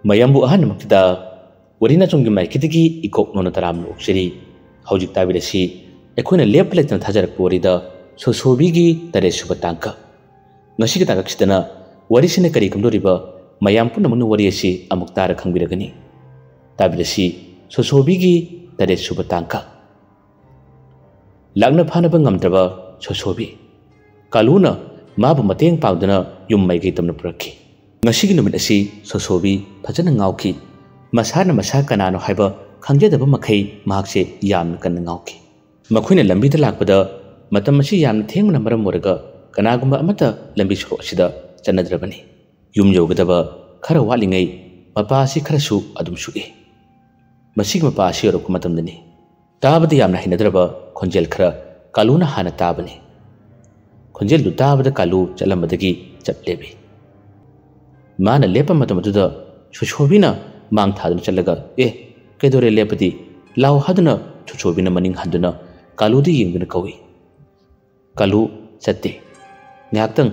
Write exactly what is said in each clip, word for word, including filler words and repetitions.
ꯃꯌꯥꯝꯕꯨ ꯑꯍꯥꯟꯕꯃꯛꯇꯗ ꯋꯥꯔꯤ ꯅꯆꯨꯝꯒꯤ ꯃꯥꯏꯀꯩꯗꯒꯤ ꯏꯀꯣꯛ ꯅꯣꯟꯅ ꯇꯔꯥꯝꯅ ꯑꯣꯛꯆꯔꯤ꯫ ꯍꯧꯖꯤꯛ ꯇꯥꯕꯤꯔꯁꯤ ꯑꯩꯈꯣꯏꯅ ꯂꯦꯞꯄ ꯂꯩꯇꯅ ꯊꯥꯖꯔꯛꯄ ꯋꯥꯔꯤꯗ ꯁꯣꯁꯣꯕꯤꯒꯤ ꯇꯔꯦꯠ ꯁꯨꯕ ꯇꯥꯡꯀꯛ꯫ ꯉꯁꯤꯒꯤ ꯇꯥꯡꯀꯛꯁꯤꯗꯅ ꯋꯥꯔꯤꯁꯤꯅ ꯀꯔꯤ ꯀꯝꯗꯧꯔꯤꯕ ꯃꯌꯥꯝ ꯄꯨꯝꯅꯃꯛꯅ ꯋꯥꯔꯤ ꯑꯁꯤ ꯑꯃꯨꯛ ꯇꯥꯔ ꯈꯪꯕꯤꯔꯒꯅꯤ꯫ ꯇꯥꯕꯤꯔꯁꯤ ꯁꯣꯁꯣꯕꯤꯒꯤ ꯇꯔꯦꯠ ꯁꯨꯕ ꯇꯥꯡꯀꯛ꯫ ꯂꯥꯛꯅ ꯐꯥꯅꯕ ꯉꯝꯗ꯭ꯔꯕ ꯁꯣꯁꯣꯕꯤ꯫ ꯀꯥꯂꯨꯅ ꯃꯥꯕꯨ ꯃꯇꯦꯡ ꯄꯥꯡꯗꯨꯅ ꯌꯨꯝ ꯃꯥꯏꯀꯩ ꯇꯝꯅ ꯄꯨꯔꯛꯈꯤ꯫ ꯉꯁꯤꯒꯤ ꯅꯨꯃꯤꯠ ꯑꯁꯤ ꯁꯣꯁꯣꯕꯤ ꯐꯖꯅ ꯉꯥꯎꯈꯤ꯫ ꯃꯁꯥꯅ ꯃꯁꯥ ꯀꯅꯥꯅꯣ ꯍꯥꯏꯕ ꯈꯪꯖꯗꯕ ꯃꯈꯩ ꯃꯍꯥꯛꯁꯦ ꯌꯥꯝꯅ ꯀꯟꯅ ꯉꯥꯎꯈꯤ꯫ ꯃꯈꯣꯏꯅ ꯂꯝꯕꯤꯗ ꯂꯥꯛꯄꯗ ꯃꯇꯝ ꯑꯁꯤ ꯌꯥꯝꯅ ꯊꯦꯡꯕꯅ ꯃꯔꯝ ꯑꯣꯏꯔꯒ ꯀꯅꯥꯒꯨꯝꯕ ꯑꯃꯠꯇ ꯂꯝꯕꯤ ꯁꯣꯔꯣꯛ ꯑꯁꯤꯗ ꯆꯠꯅꯗ꯭ꯔꯕꯅꯤ꯫ ꯌꯨꯝ ꯌꯧꯒꯗꯕ ꯈꯔ ꯋꯥꯠꯂꯤꯉꯩ ꯃꯄꯥ ꯑꯁꯤ ꯈꯔꯁꯨ ꯑꯗꯨꯝ ꯁꯨꯛꯏ꯫ ꯃꯁꯤꯒꯤ ꯃꯄꯥ ꯑꯁꯤ ꯌꯧꯔꯛꯄ ꯃꯇꯝꯗꯅꯤ ꯇꯥꯕꯗ ꯌꯥꯝꯅ ꯍꯩꯅꯗ꯭ꯔꯕ ꯈꯣꯟꯖꯦꯜ ꯈꯔ ꯀꯥꯂꯨꯅ ꯍꯥꯟꯅ ꯇꯥꯕꯅꯤ꯫ ꯈꯣꯟꯖꯦꯜꯗꯨ ꯇꯥꯕꯗ ꯀꯥꯂꯨ ꯆꯠꯂꯝꯕꯗꯒꯤ ꯆꯞ ꯂꯦꯞꯄꯤ꯫ ꯃꯥꯅ ꯂꯦꯞꯄ ꯃꯇꯝ ꯑꯗꯨꯗ ꯁꯣꯁꯣꯕꯤꯅ ꯃꯥꯡ ꯊꯥꯗꯨꯅ ꯆꯠꯂꯒ, "ꯑꯦ, ꯀꯩꯗꯧꯔꯦ ꯂꯦꯞꯄꯗꯤ? ꯂꯥꯎ" ꯍꯥꯏꯗꯨꯅ ꯁꯣꯁꯣꯕꯤꯅ ꯃꯅꯤꯡ ꯍꯟꯗꯨꯅ ꯀꯥꯂꯨꯗ ꯌꯦꯡꯗꯨꯅ ꯀꯧꯏ꯫ ꯀꯥꯂꯨ ꯆꯠꯇꯦ꯫ ꯉꯥꯏꯍꯥꯛꯇꯪ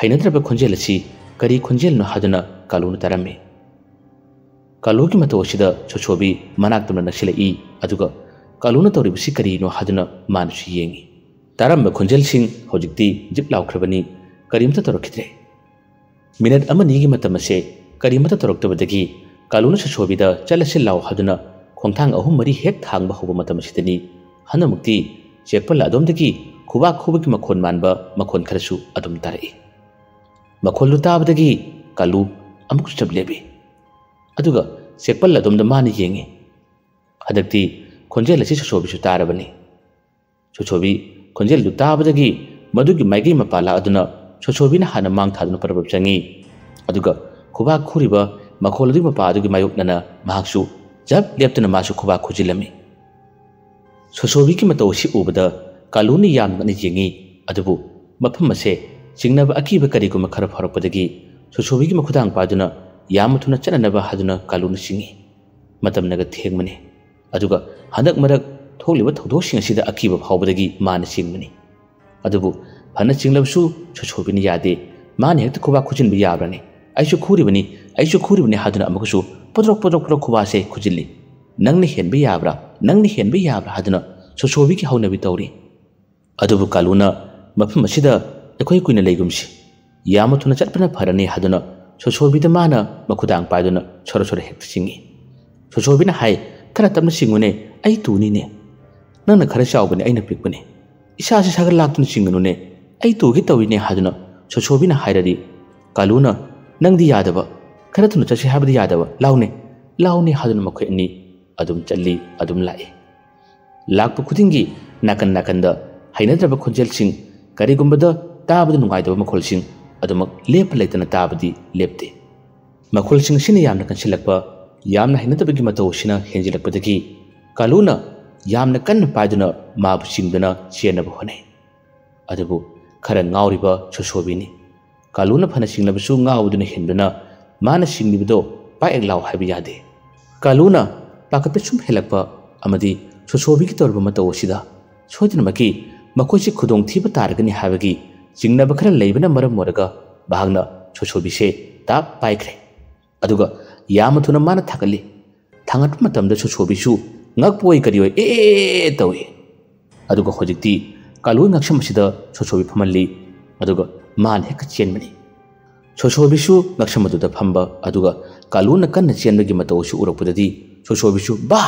ꯍꯩꯅꯗ꯭ꯔꯕ ꯈꯣꯟꯖꯦꯜ ꯑꯁꯤ ꯀꯔꯤ ꯈꯣꯟꯖꯦꯜꯅꯣ ꯍꯥꯏꯗꯨꯅ ꯀꯥꯂꯨꯅ ꯇꯥꯔꯝꯃꯤ꯫ ꯀꯥꯂꯨꯒꯤ ꯃꯇꯧ ꯑꯁꯤꯗ ꯁꯣꯁꯣꯕꯤ ꯃꯅꯥꯛ ꯇꯝꯅ ꯅꯛꯁꯤꯜꯂꯛꯏ, ꯑꯗꯨꯒ ꯀꯥꯂꯨꯅ ꯇꯧꯔꯤꯕꯁꯤ ꯀꯔꯤꯅꯣ ꯍꯥꯏꯗꯨꯅ ꯃꯥꯅꯁꯨ ꯌꯦꯡꯉꯤ꯫ ꯇꯥꯔꯝꯕ ꯈꯣꯟꯖꯦꯜꯁꯤꯡ ꯍꯧꯖꯤꯛꯇꯤ ꯖꯤꯞ ꯂꯥꯎꯈ꯭ꯔꯕꯅꯤ, ꯀꯔꯤꯝꯇ ꯇꯧꯔꯛꯈꯤꯗ꯭ꯔꯦ꯫ ꯃꯤꯅꯠ ꯑꯃꯅꯤꯒꯤ ꯃꯇꯝ ꯑꯁꯦ ꯀꯔꯤꯃꯠꯇ ꯇꯧꯔꯛꯇꯕꯗꯒꯤ ꯀꯥꯂꯨꯅ ꯁꯣꯁꯣꯕꯤꯗ "ꯆꯠꯂꯁꯤ ꯂꯥꯎ" ꯍꯥꯏꯗꯨꯅ ꯈꯣꯡꯊꯥꯡ ꯑꯍꯨꯝ ꯃꯔꯤ ꯍꯦꯛ ꯊꯥꯡꯕ ꯍꯧꯕ ꯃꯇꯝ ꯑꯁꯤꯗꯅꯤ ꯍꯟꯗꯛꯃꯛꯇꯤ ꯆꯦꯛꯄꯜ ꯑꯗꯣꯝꯗꯒꯤ ꯈꯨꯕꯥꯛ ꯈꯨꯕꯒꯤ ꯃꯈꯣꯟ ꯃꯥꯟꯕ ꯃꯈꯣꯟ ꯈꯔꯁꯨ ꯑꯗꯨꯝ ꯇꯥꯔꯛꯏ꯫ ꯃꯈꯣꯜꯗꯨ ꯇꯥꯕꯗꯒꯤ ꯀꯥꯂꯨ ꯑꯃꯨꯛꯁꯨ ꯆꯞ ꯂꯦꯞꯄꯤ꯫ ꯑꯗꯨꯒ ꯆꯦꯛꯄꯜ ꯑꯗꯣꯝꯗ ꯃꯥꯅ ꯌꯦꯡꯉꯤ꯫ ꯍꯟꯗꯛꯇꯤ ꯈꯣꯟꯖꯦꯜ ꯑꯁꯤ ꯁꯣꯁꯣꯕꯤꯁꯨ ꯇꯥꯔꯕꯅꯤ꯫ ꯁꯣꯁꯣꯕꯤ ꯈꯣꯟꯖꯦꯜꯗꯨ ꯇꯥꯕꯗꯒꯤ ꯃꯗꯨꯒꯤ ꯃꯥꯏꯀꯩ ꯃꯄꯥ ꯂꯥꯛꯑꯗꯨꯅ ꯁꯣꯁꯣꯕꯤꯅ ꯍꯥꯟꯅ ꯃꯥꯡ ꯊꯥꯗꯨꯅ ꯄꯔꯞ ꯄꯔꯞ ꯆꯪꯉꯤ꯫ ꯑꯗꯨꯒ ꯈꯨꯕꯥꯛ ꯈꯨꯔꯤꯕ ꯃꯈꯣꯜ ꯑꯗꯨꯒꯤ ꯃꯄꯥ ꯑꯗꯨꯒꯤ ꯃꯥꯌꯣꯛꯅꯅ ꯃꯍꯥꯛꯁꯨ ꯖꯞ ꯂꯦꯞꯇꯨꯅ ꯃꯥꯁꯨ ꯈꯨꯕꯥꯛ ꯈꯨꯖꯤꯜꯂꯝꯃꯤ꯫ ꯁꯣꯁꯣꯕꯤꯒꯤ ꯃꯇꯧ ꯑꯁꯤ ꯎꯕꯗ ꯀꯥꯂꯨꯅ ꯌꯥꯝꯅ ꯉꯛꯅ ꯌꯦꯡꯉꯤ꯫ ꯑꯗꯨꯕꯨ ꯃꯐꯝ ꯑꯁꯦ ꯆꯤꯡꯅꯕ ꯑꯀꯤꯕ ꯀꯔꯤꯒꯨꯝꯕ ꯈꯔ ꯐꯥꯎꯔꯛꯄꯗꯒꯤ ꯁꯣꯁꯣꯕꯤꯒꯤ ꯃꯈꯨꯗꯥꯡ ꯄꯥꯏꯗꯨꯅ ꯌꯥꯝꯅ ꯊꯨꯅ ꯆꯠꯅꯅꯕ ꯍꯥꯏꯗꯨꯅ ꯀꯥꯂꯨꯅ ꯆꯤꯡꯏ꯫ ꯃꯇꯝꯅꯒ ꯊꯦꯡꯕꯅꯤ꯫ ꯑꯗꯨꯒ ꯍꯟꯗꯛ ꯃꯔꯛ ꯊꯣꯛꯂꯤꯕ ꯊꯧꯗꯣꯛꯁꯤꯡ ꯑꯁꯤꯗ ꯑꯀꯤꯕ ꯐꯥꯎꯕꯗꯒꯤ ꯃꯥꯅ ꯆꯤꯡꯕꯅꯤ꯫ ꯑꯗꯨꯕꯨ ꯐꯅ ꯆꯤꯡꯂꯕꯁꯨ ꯁꯣꯁꯣꯕꯤꯅ ꯌꯥꯗꯦ꯫ ꯃꯥꯅ ꯍꯦꯛꯇ ꯈꯨꯕꯥꯛ ꯈꯨꯖꯤꯟꯕ ꯌꯥꯕ꯭ꯔꯅꯤ? "ꯑꯩꯁꯨ ꯈꯨꯔꯤꯕꯅꯤ, ꯑꯩꯁꯨ ꯈꯨꯔꯤꯕꯅꯤ ꯍꯥꯏꯗꯨꯅ ꯑꯃꯨꯛꯀꯁꯨ ꯄꯣꯗ꯭ꯔꯣꯛ ꯄꯣꯗ꯭ꯔꯣꯛ ꯄꯣꯗ꯭ꯔꯣꯛ ꯈꯨꯕꯥꯛꯁꯦ ꯈꯨꯖꯤꯜꯂꯤ꯫ "ꯅꯪꯅ ꯍꯦꯟꯕ ꯌꯥꯕ꯭ꯔꯥ? ꯅꯪꯅ ꯍꯦꯟꯕ ꯌꯥꯕ꯭ꯔꯥ?" ꯍꯥꯏꯗꯨꯅ ꯁꯣꯁꯣꯕꯤꯒꯤ ꯍꯧꯅꯕꯤ ꯇꯧꯔꯤ꯫ ꯑꯗꯨꯕꯨ ꯀꯥꯂꯨꯅ ꯃꯐꯝ ꯑꯁꯤꯗ ꯑꯩꯈꯣꯏ ꯀꯨꯏꯅ ꯂꯩꯒꯨꯝꯁꯤ, ꯌꯥꯝꯅ ꯊꯨꯅ ꯆꯠꯄꯅ ꯐꯔꯅꯤ ꯍꯥꯏꯗꯨꯅ ꯁꯣꯁꯣꯕꯤꯗ ꯃꯥꯅ ꯃꯈꯨꯗꯥꯡ ꯄꯥꯏꯗꯨꯅ ꯁꯣꯔꯣ ꯁꯣꯔꯣ ꯍꯦꯛꯇ ꯆꯤꯡꯏ꯫ ꯁꯣꯁꯣꯕꯤꯅ ꯍꯥꯏ, "ꯈꯔ ꯇꯞꯅ ꯆꯤꯡꯉꯨꯅꯦ, ꯑꯩ ꯇꯨꯅꯤꯅꯦ꯫ ꯅꯪꯅ ꯈꯔ ꯆꯥꯎꯕꯅꯦ, ꯑꯩꯅ ꯄꯤꯛꯄꯅꯦ꯫ ꯏꯁꯥꯁꯤ ꯁꯥꯒꯠ ꯂꯥꯛꯇꯨꯅ ꯆꯤꯡꯒꯅꯨꯅꯦ, ꯑꯩ ꯇꯨꯒꯦ ꯇꯧꯔꯤꯅꯦ" ꯍꯥꯏꯗꯨꯅ ꯁꯣꯁꯣꯕꯤꯅ ꯍꯥꯏꯔꯗꯤ, ꯀꯥꯂꯨꯅ, "ꯅꯪꯗꯤ ꯌꯥꯗꯕ, ꯈꯔ ꯊꯨꯅ ꯆꯠꯁꯤ ꯍꯥꯏꯕꯗꯤ ꯌꯥꯗꯕ, ꯂꯥꯎꯅꯦ, ꯂꯥꯎꯅꯦ" ꯍꯥꯏꯗꯨꯅ ꯃꯈꯣꯏ ꯑꯅꯤ ꯑꯗꯨꯝ ꯆꯠꯂꯤ, ꯑꯗꯨꯝ ꯂꯥꯛꯏ꯫ ꯂꯥꯛꯄ ꯈꯨꯗꯤꯡꯒꯤ ꯅꯥꯀꯟ ꯅꯥꯀꯟꯗ ꯍꯩꯅꯗ꯭ꯔꯕ ꯈꯣꯟꯖꯦꯜꯁꯤꯡ, ꯀꯔꯤꯒꯨꯝꯕꯗ ꯇꯥꯕꯗ ꯅꯨꯡꯉꯥꯏꯇꯕ ꯃꯈꯣꯜꯁꯤꯡ ꯑꯗꯨꯃꯛ ꯂꯦꯞꯄ ꯂꯩꯇꯅ ꯇꯥꯕꯗꯤ ꯂꯦꯞꯇꯦ꯫ ꯃꯈꯣꯜꯁꯤꯡ ꯑꯁꯤꯅ ꯌꯥꯝꯅ ꯀꯟꯁꯤꯜꯂꯛꯄ, ꯌꯥꯝꯅ ꯍꯩꯅꯗꯕꯒꯤ ꯃꯇꯧ ꯑꯁꯤꯅ ꯍꯦꯟꯖꯤꯜꯂꯛꯄꯗꯒꯤ ꯀꯥꯂꯨꯅ ꯌꯥꯝꯅ ꯀꯟꯅ ꯄꯥꯏꯗꯨꯅ ꯃꯥꯕꯨ ꯆꯤꯡꯗꯨꯅ ꯆꯦꯟꯅꯕ ꯍꯣꯠꯅꯩ꯫ ꯑꯗꯨꯕꯨ ꯈꯔ ꯉꯥꯎꯔꯤꯕ ꯁꯣꯁꯣꯕꯤꯅꯤ꯫ ꯀꯥꯂꯨꯅ ꯐꯅ ꯆꯤꯡꯂꯕꯁꯨ ꯉꯥꯎꯕꯗꯨꯅ ꯍꯦꯟꯗꯨꯅ ꯃꯥꯅ ꯆꯤꯡꯂꯤꯕꯗꯣ ꯄꯥꯛ ꯍꯦꯛ ꯂꯥꯎ ꯍꯥꯏꯕ ꯌꯥꯗꯦ꯫ ꯀꯥꯂꯨꯅ ꯄꯥꯈꯠꯄ ꯁꯨꯝ ꯍꯦꯜꯂꯛꯄ ꯑꯃꯗꯤ ꯁꯣꯁꯣꯕꯤꯒꯤ ꯇꯧꯔꯤꯕ ꯃꯇꯧ ꯑꯁꯤꯗ ꯁꯣꯏꯗꯅꯃꯛꯀꯤ ꯃꯈꯣꯏꯁꯤ ꯈꯨꯗꯣꯡꯊꯤꯕ ꯇꯥꯔꯒꯅꯤ ꯍꯥꯏꯕꯒꯤ ꯆꯤꯡꯅꯕ ꯈꯔ ꯂꯩꯕꯅ ꯃꯔꯝ ꯑꯣꯏꯔꯒ ꯃꯍꯥꯛꯅ ꯁꯣꯁꯣꯕꯤꯁꯦ ꯇꯥꯞ ꯄꯥꯏꯈ꯭ꯔꯦ꯫ ꯑꯗꯨꯒ ꯌꯥꯝꯅ ꯊꯨꯅ ꯃꯥꯅ ꯊꯥꯡꯒꯠꯂꯤ꯫ ꯊꯥꯡꯒꯠꯄ ꯃꯇꯝꯗ ꯁꯣꯁꯣꯕꯤꯁꯨ ꯉꯛꯄꯣꯏ ꯀꯔꯤꯑꯣꯏ ꯑꯦ ꯑꯦ ꯑꯦ ꯑꯦ ꯇꯧꯏ꯫ ꯑꯗꯨꯒ ꯍꯧꯖꯤꯛꯇꯤ ꯀꯥꯂꯨꯒꯤ ꯉꯛꯁꯝ ꯑꯁꯤꯗ ꯁꯣꯁꯣꯕꯤ ꯐꯝꯍꯜꯂꯤ꯫ ꯑꯗꯨꯒ ꯃꯥꯅ ꯍꯦꯛꯇ ꯆꯦꯟꯕꯅꯤ꯫ ꯁꯣꯁꯣꯕꯤꯁꯨ ꯉꯛꯁꯝ ꯑꯗꯨꯗ ꯐꯝꯕ, ꯑꯗꯨꯒ ꯀꯥꯂꯨꯅ ꯀꯟꯅ ꯆꯦꯟꯕꯒꯤ ꯃꯇꯧ ꯑꯁꯤ ꯎꯔꯛꯄꯗꯗꯤ ꯁꯣꯁꯣꯕꯤꯁꯨ "ꯕꯥ!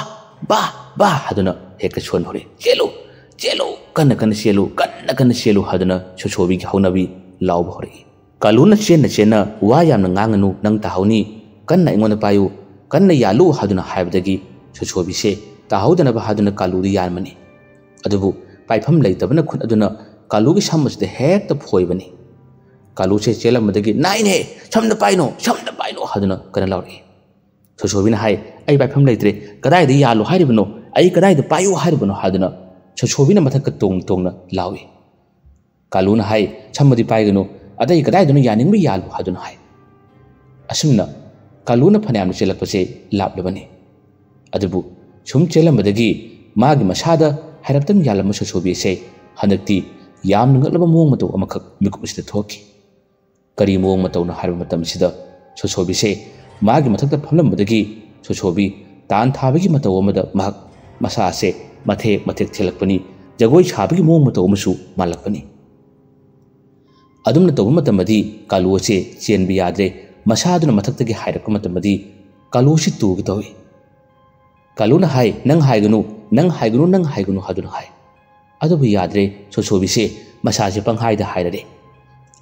ꯕꯥ! ꯕꯥ!" ꯍꯥꯏꯗꯨꯅ ꯍꯦꯛꯇ ꯁꯣꯟ ꯍꯧꯔꯦ꯫ "ꯆꯦꯜꯂꯨ! ꯆꯦꯜꯂꯨ! ꯀꯟꯅ ꯀꯟꯅ ꯆꯦꯜꯂꯨ! ꯀꯟꯅ ꯀꯟꯅ ꯆꯦꯜꯂꯨ!" ꯍꯥꯏꯗꯨꯅ ꯁꯣꯁꯣꯕꯤꯒꯤ ꯍꯧꯅꯕꯤ ꯂꯥꯎꯕ ꯍꯧꯔꯛꯏ꯫ ꯀꯥꯂꯨꯅ ꯆꯦꯟꯅ ꯆꯦꯟꯅ "ꯋꯥ ꯌꯥꯝꯅ ꯉꯥꯡꯒꯅꯨ, ꯅꯪ ꯇꯥꯍꯧꯅꯤ, ꯀꯟꯅ ꯑꯩꯉꯣꯟꯗ ꯄꯥꯏꯌꯨ, ꯀꯟꯅ ꯌꯥꯜꯂꯨ" ꯍꯥꯏꯗꯨꯅ ꯍꯥꯏꯕꯗꯒꯤ ꯁꯣꯁꯣꯕꯤꯁꯦ ꯇꯥꯍꯧꯗꯅꯕ ꯍꯥꯏꯗꯨꯅ ꯀꯥꯂꯨꯗ ꯌꯥꯟꯕꯅꯤ꯫ ꯑꯗꯨꯕꯨ ꯄꯥꯏꯐꯝ ꯂꯩꯇꯕꯅ ꯈꯨꯠ ꯑꯗꯨꯅ ꯀꯥꯂꯨꯒꯤ ꯁꯝ ꯑꯁꯤꯗ ꯍꯦꯛꯇ ꯐꯣꯏꯕꯅꯤ꯫ ꯀꯥꯂꯨꯁꯦ ꯆꯦꯜꯂꯝꯕꯗꯒꯤ "ꯅꯥꯏꯅꯦ, ꯁꯝꯗ ꯄꯥꯏꯅꯨ, ꯁꯝꯗ ꯄꯥꯏꯅꯨ" ꯍꯥꯏꯗꯨꯅ ꯀꯟꯅ ꯂꯥꯎꯔꯛꯏ꯫ ꯁꯣꯁꯣꯕꯤꯅ ꯍꯥꯏ, "ꯑꯩ ꯄꯥꯏꯐꯝ ꯂꯩꯇ꯭ꯔꯦ, ꯀꯗꯥꯏꯗ ꯌꯥꯜꯂꯨ ꯍꯥꯏꯔꯤꯕꯅꯣ, ꯑꯩ ꯀꯗꯥꯏꯗ ꯄꯥꯏꯌꯨ ꯍꯥꯏꯔꯤꯕꯅꯣ?" ꯍꯥꯏꯗꯨꯅ ꯁꯣꯁꯣꯕꯤꯅ ꯃꯊꯛꯇ ꯇꯣꯡ ꯇꯣꯡꯅ ꯂꯥꯎꯏ꯫ ꯀꯥꯂꯨꯅ ꯍꯥꯏ, "ꯁꯝꯃꯗꯤ ꯄꯥꯏꯒꯅꯨ, ꯑꯇꯩ ꯀꯗꯥꯏꯗꯅꯣ ꯌꯥꯅꯤꯡꯕ ꯌꯥꯜꯂꯨ" ꯍꯥꯏꯗꯨꯅ ꯍꯥꯏ꯫ ꯑꯁꯨꯝꯅ ꯀꯥꯂꯨꯅ ꯐꯅꯌꯥꯝꯅ ꯆꯦꯜꯂꯛꯄꯁꯦ ꯂꯥꯞꯂꯕꯅꯤ꯫ ꯑꯗꯨꯕꯨ ꯁꯨꯝ ꯆꯦꯜꯂꯝꯕꯗꯒꯤ ꯃꯥꯒꯤ ꯃꯁꯥꯗ ꯍꯥꯏꯔꯞꯇꯪ ꯌꯥꯜꯂꯝꯕ ꯁꯣꯁꯣꯕꯤ ꯑꯁꯦ ꯍꯟꯗꯛꯇꯤ ꯌꯥꯝꯅ ꯉꯛꯂꯕ ꯃꯑꯣꯡ ꯃꯇꯧ ꯑꯃꯈꯛ ꯃꯤꯀꯨꯞ ꯑꯁꯤꯗ ꯊꯣꯛꯈꯤ꯫ ꯀꯔꯤ ꯃꯑꯣꯡ ꯃꯇꯧꯅꯣ ꯍꯥꯏꯕ ꯃꯇꯝꯁꯤꯗ ꯁꯣꯁꯣꯕꯤꯁꯦ ꯃꯥꯒꯤ ꯃꯊꯛꯇ ꯐꯝꯂꯝꯕꯗꯒꯤ ꯁꯣꯁꯣꯕꯤ ꯇꯥꯟ ꯊꯥꯕꯒꯤ ꯃꯇꯧ ꯑꯃꯗ ꯃꯍꯥꯛ ꯃꯁꯥꯁꯦ ꯃꯊꯦꯛ ꯃꯊꯦꯛ ꯊꯦꯛꯂꯛꯄꯅꯤ꯫ ꯖꯒꯣꯏ ꯁꯥꯕꯒꯤ ꯃꯑꯣꯡ ꯃꯇꯧ ꯑꯃꯁꯨ ꯃꯥꯜꯂꯛꯄꯅꯤ꯫ ꯑꯗꯨꯝꯅ ꯇꯧꯕ ꯃꯇꯝꯗꯗꯤ ꯀꯥꯂꯨ ꯑꯁꯦ ꯆꯦꯟꯕ ꯌꯥꯗ꯭ꯔꯦ꯫ ꯃꯁꯥꯗꯨꯅ ꯃꯊꯛꯇꯒꯤ ꯍꯥꯏꯔꯛꯄ ꯃꯇꯝꯗꯗꯤ ꯀꯥꯂꯨ ꯑꯁꯤ ꯇꯨꯒꯦ ꯇꯧꯏ꯫ ꯀꯥꯂꯨꯅ ꯍꯥꯏ, "ꯅꯪ ꯍꯥꯏꯒꯅꯨ, ꯅꯪ ꯍꯥꯏꯒꯅꯨ, ꯅꯪ ꯍꯥꯏꯒꯅꯨ" ꯍꯥꯏꯗꯨꯅ ꯍꯥꯏ꯫ ꯑꯗꯨꯕꯨ ꯌꯥꯗ꯭ꯔꯦ, ꯁꯣꯁꯣꯕꯤꯁꯦ ꯃꯁꯥꯁꯦ ꯄꯪꯍꯥꯏꯗ ꯍꯥꯏꯔꯔꯦ꯫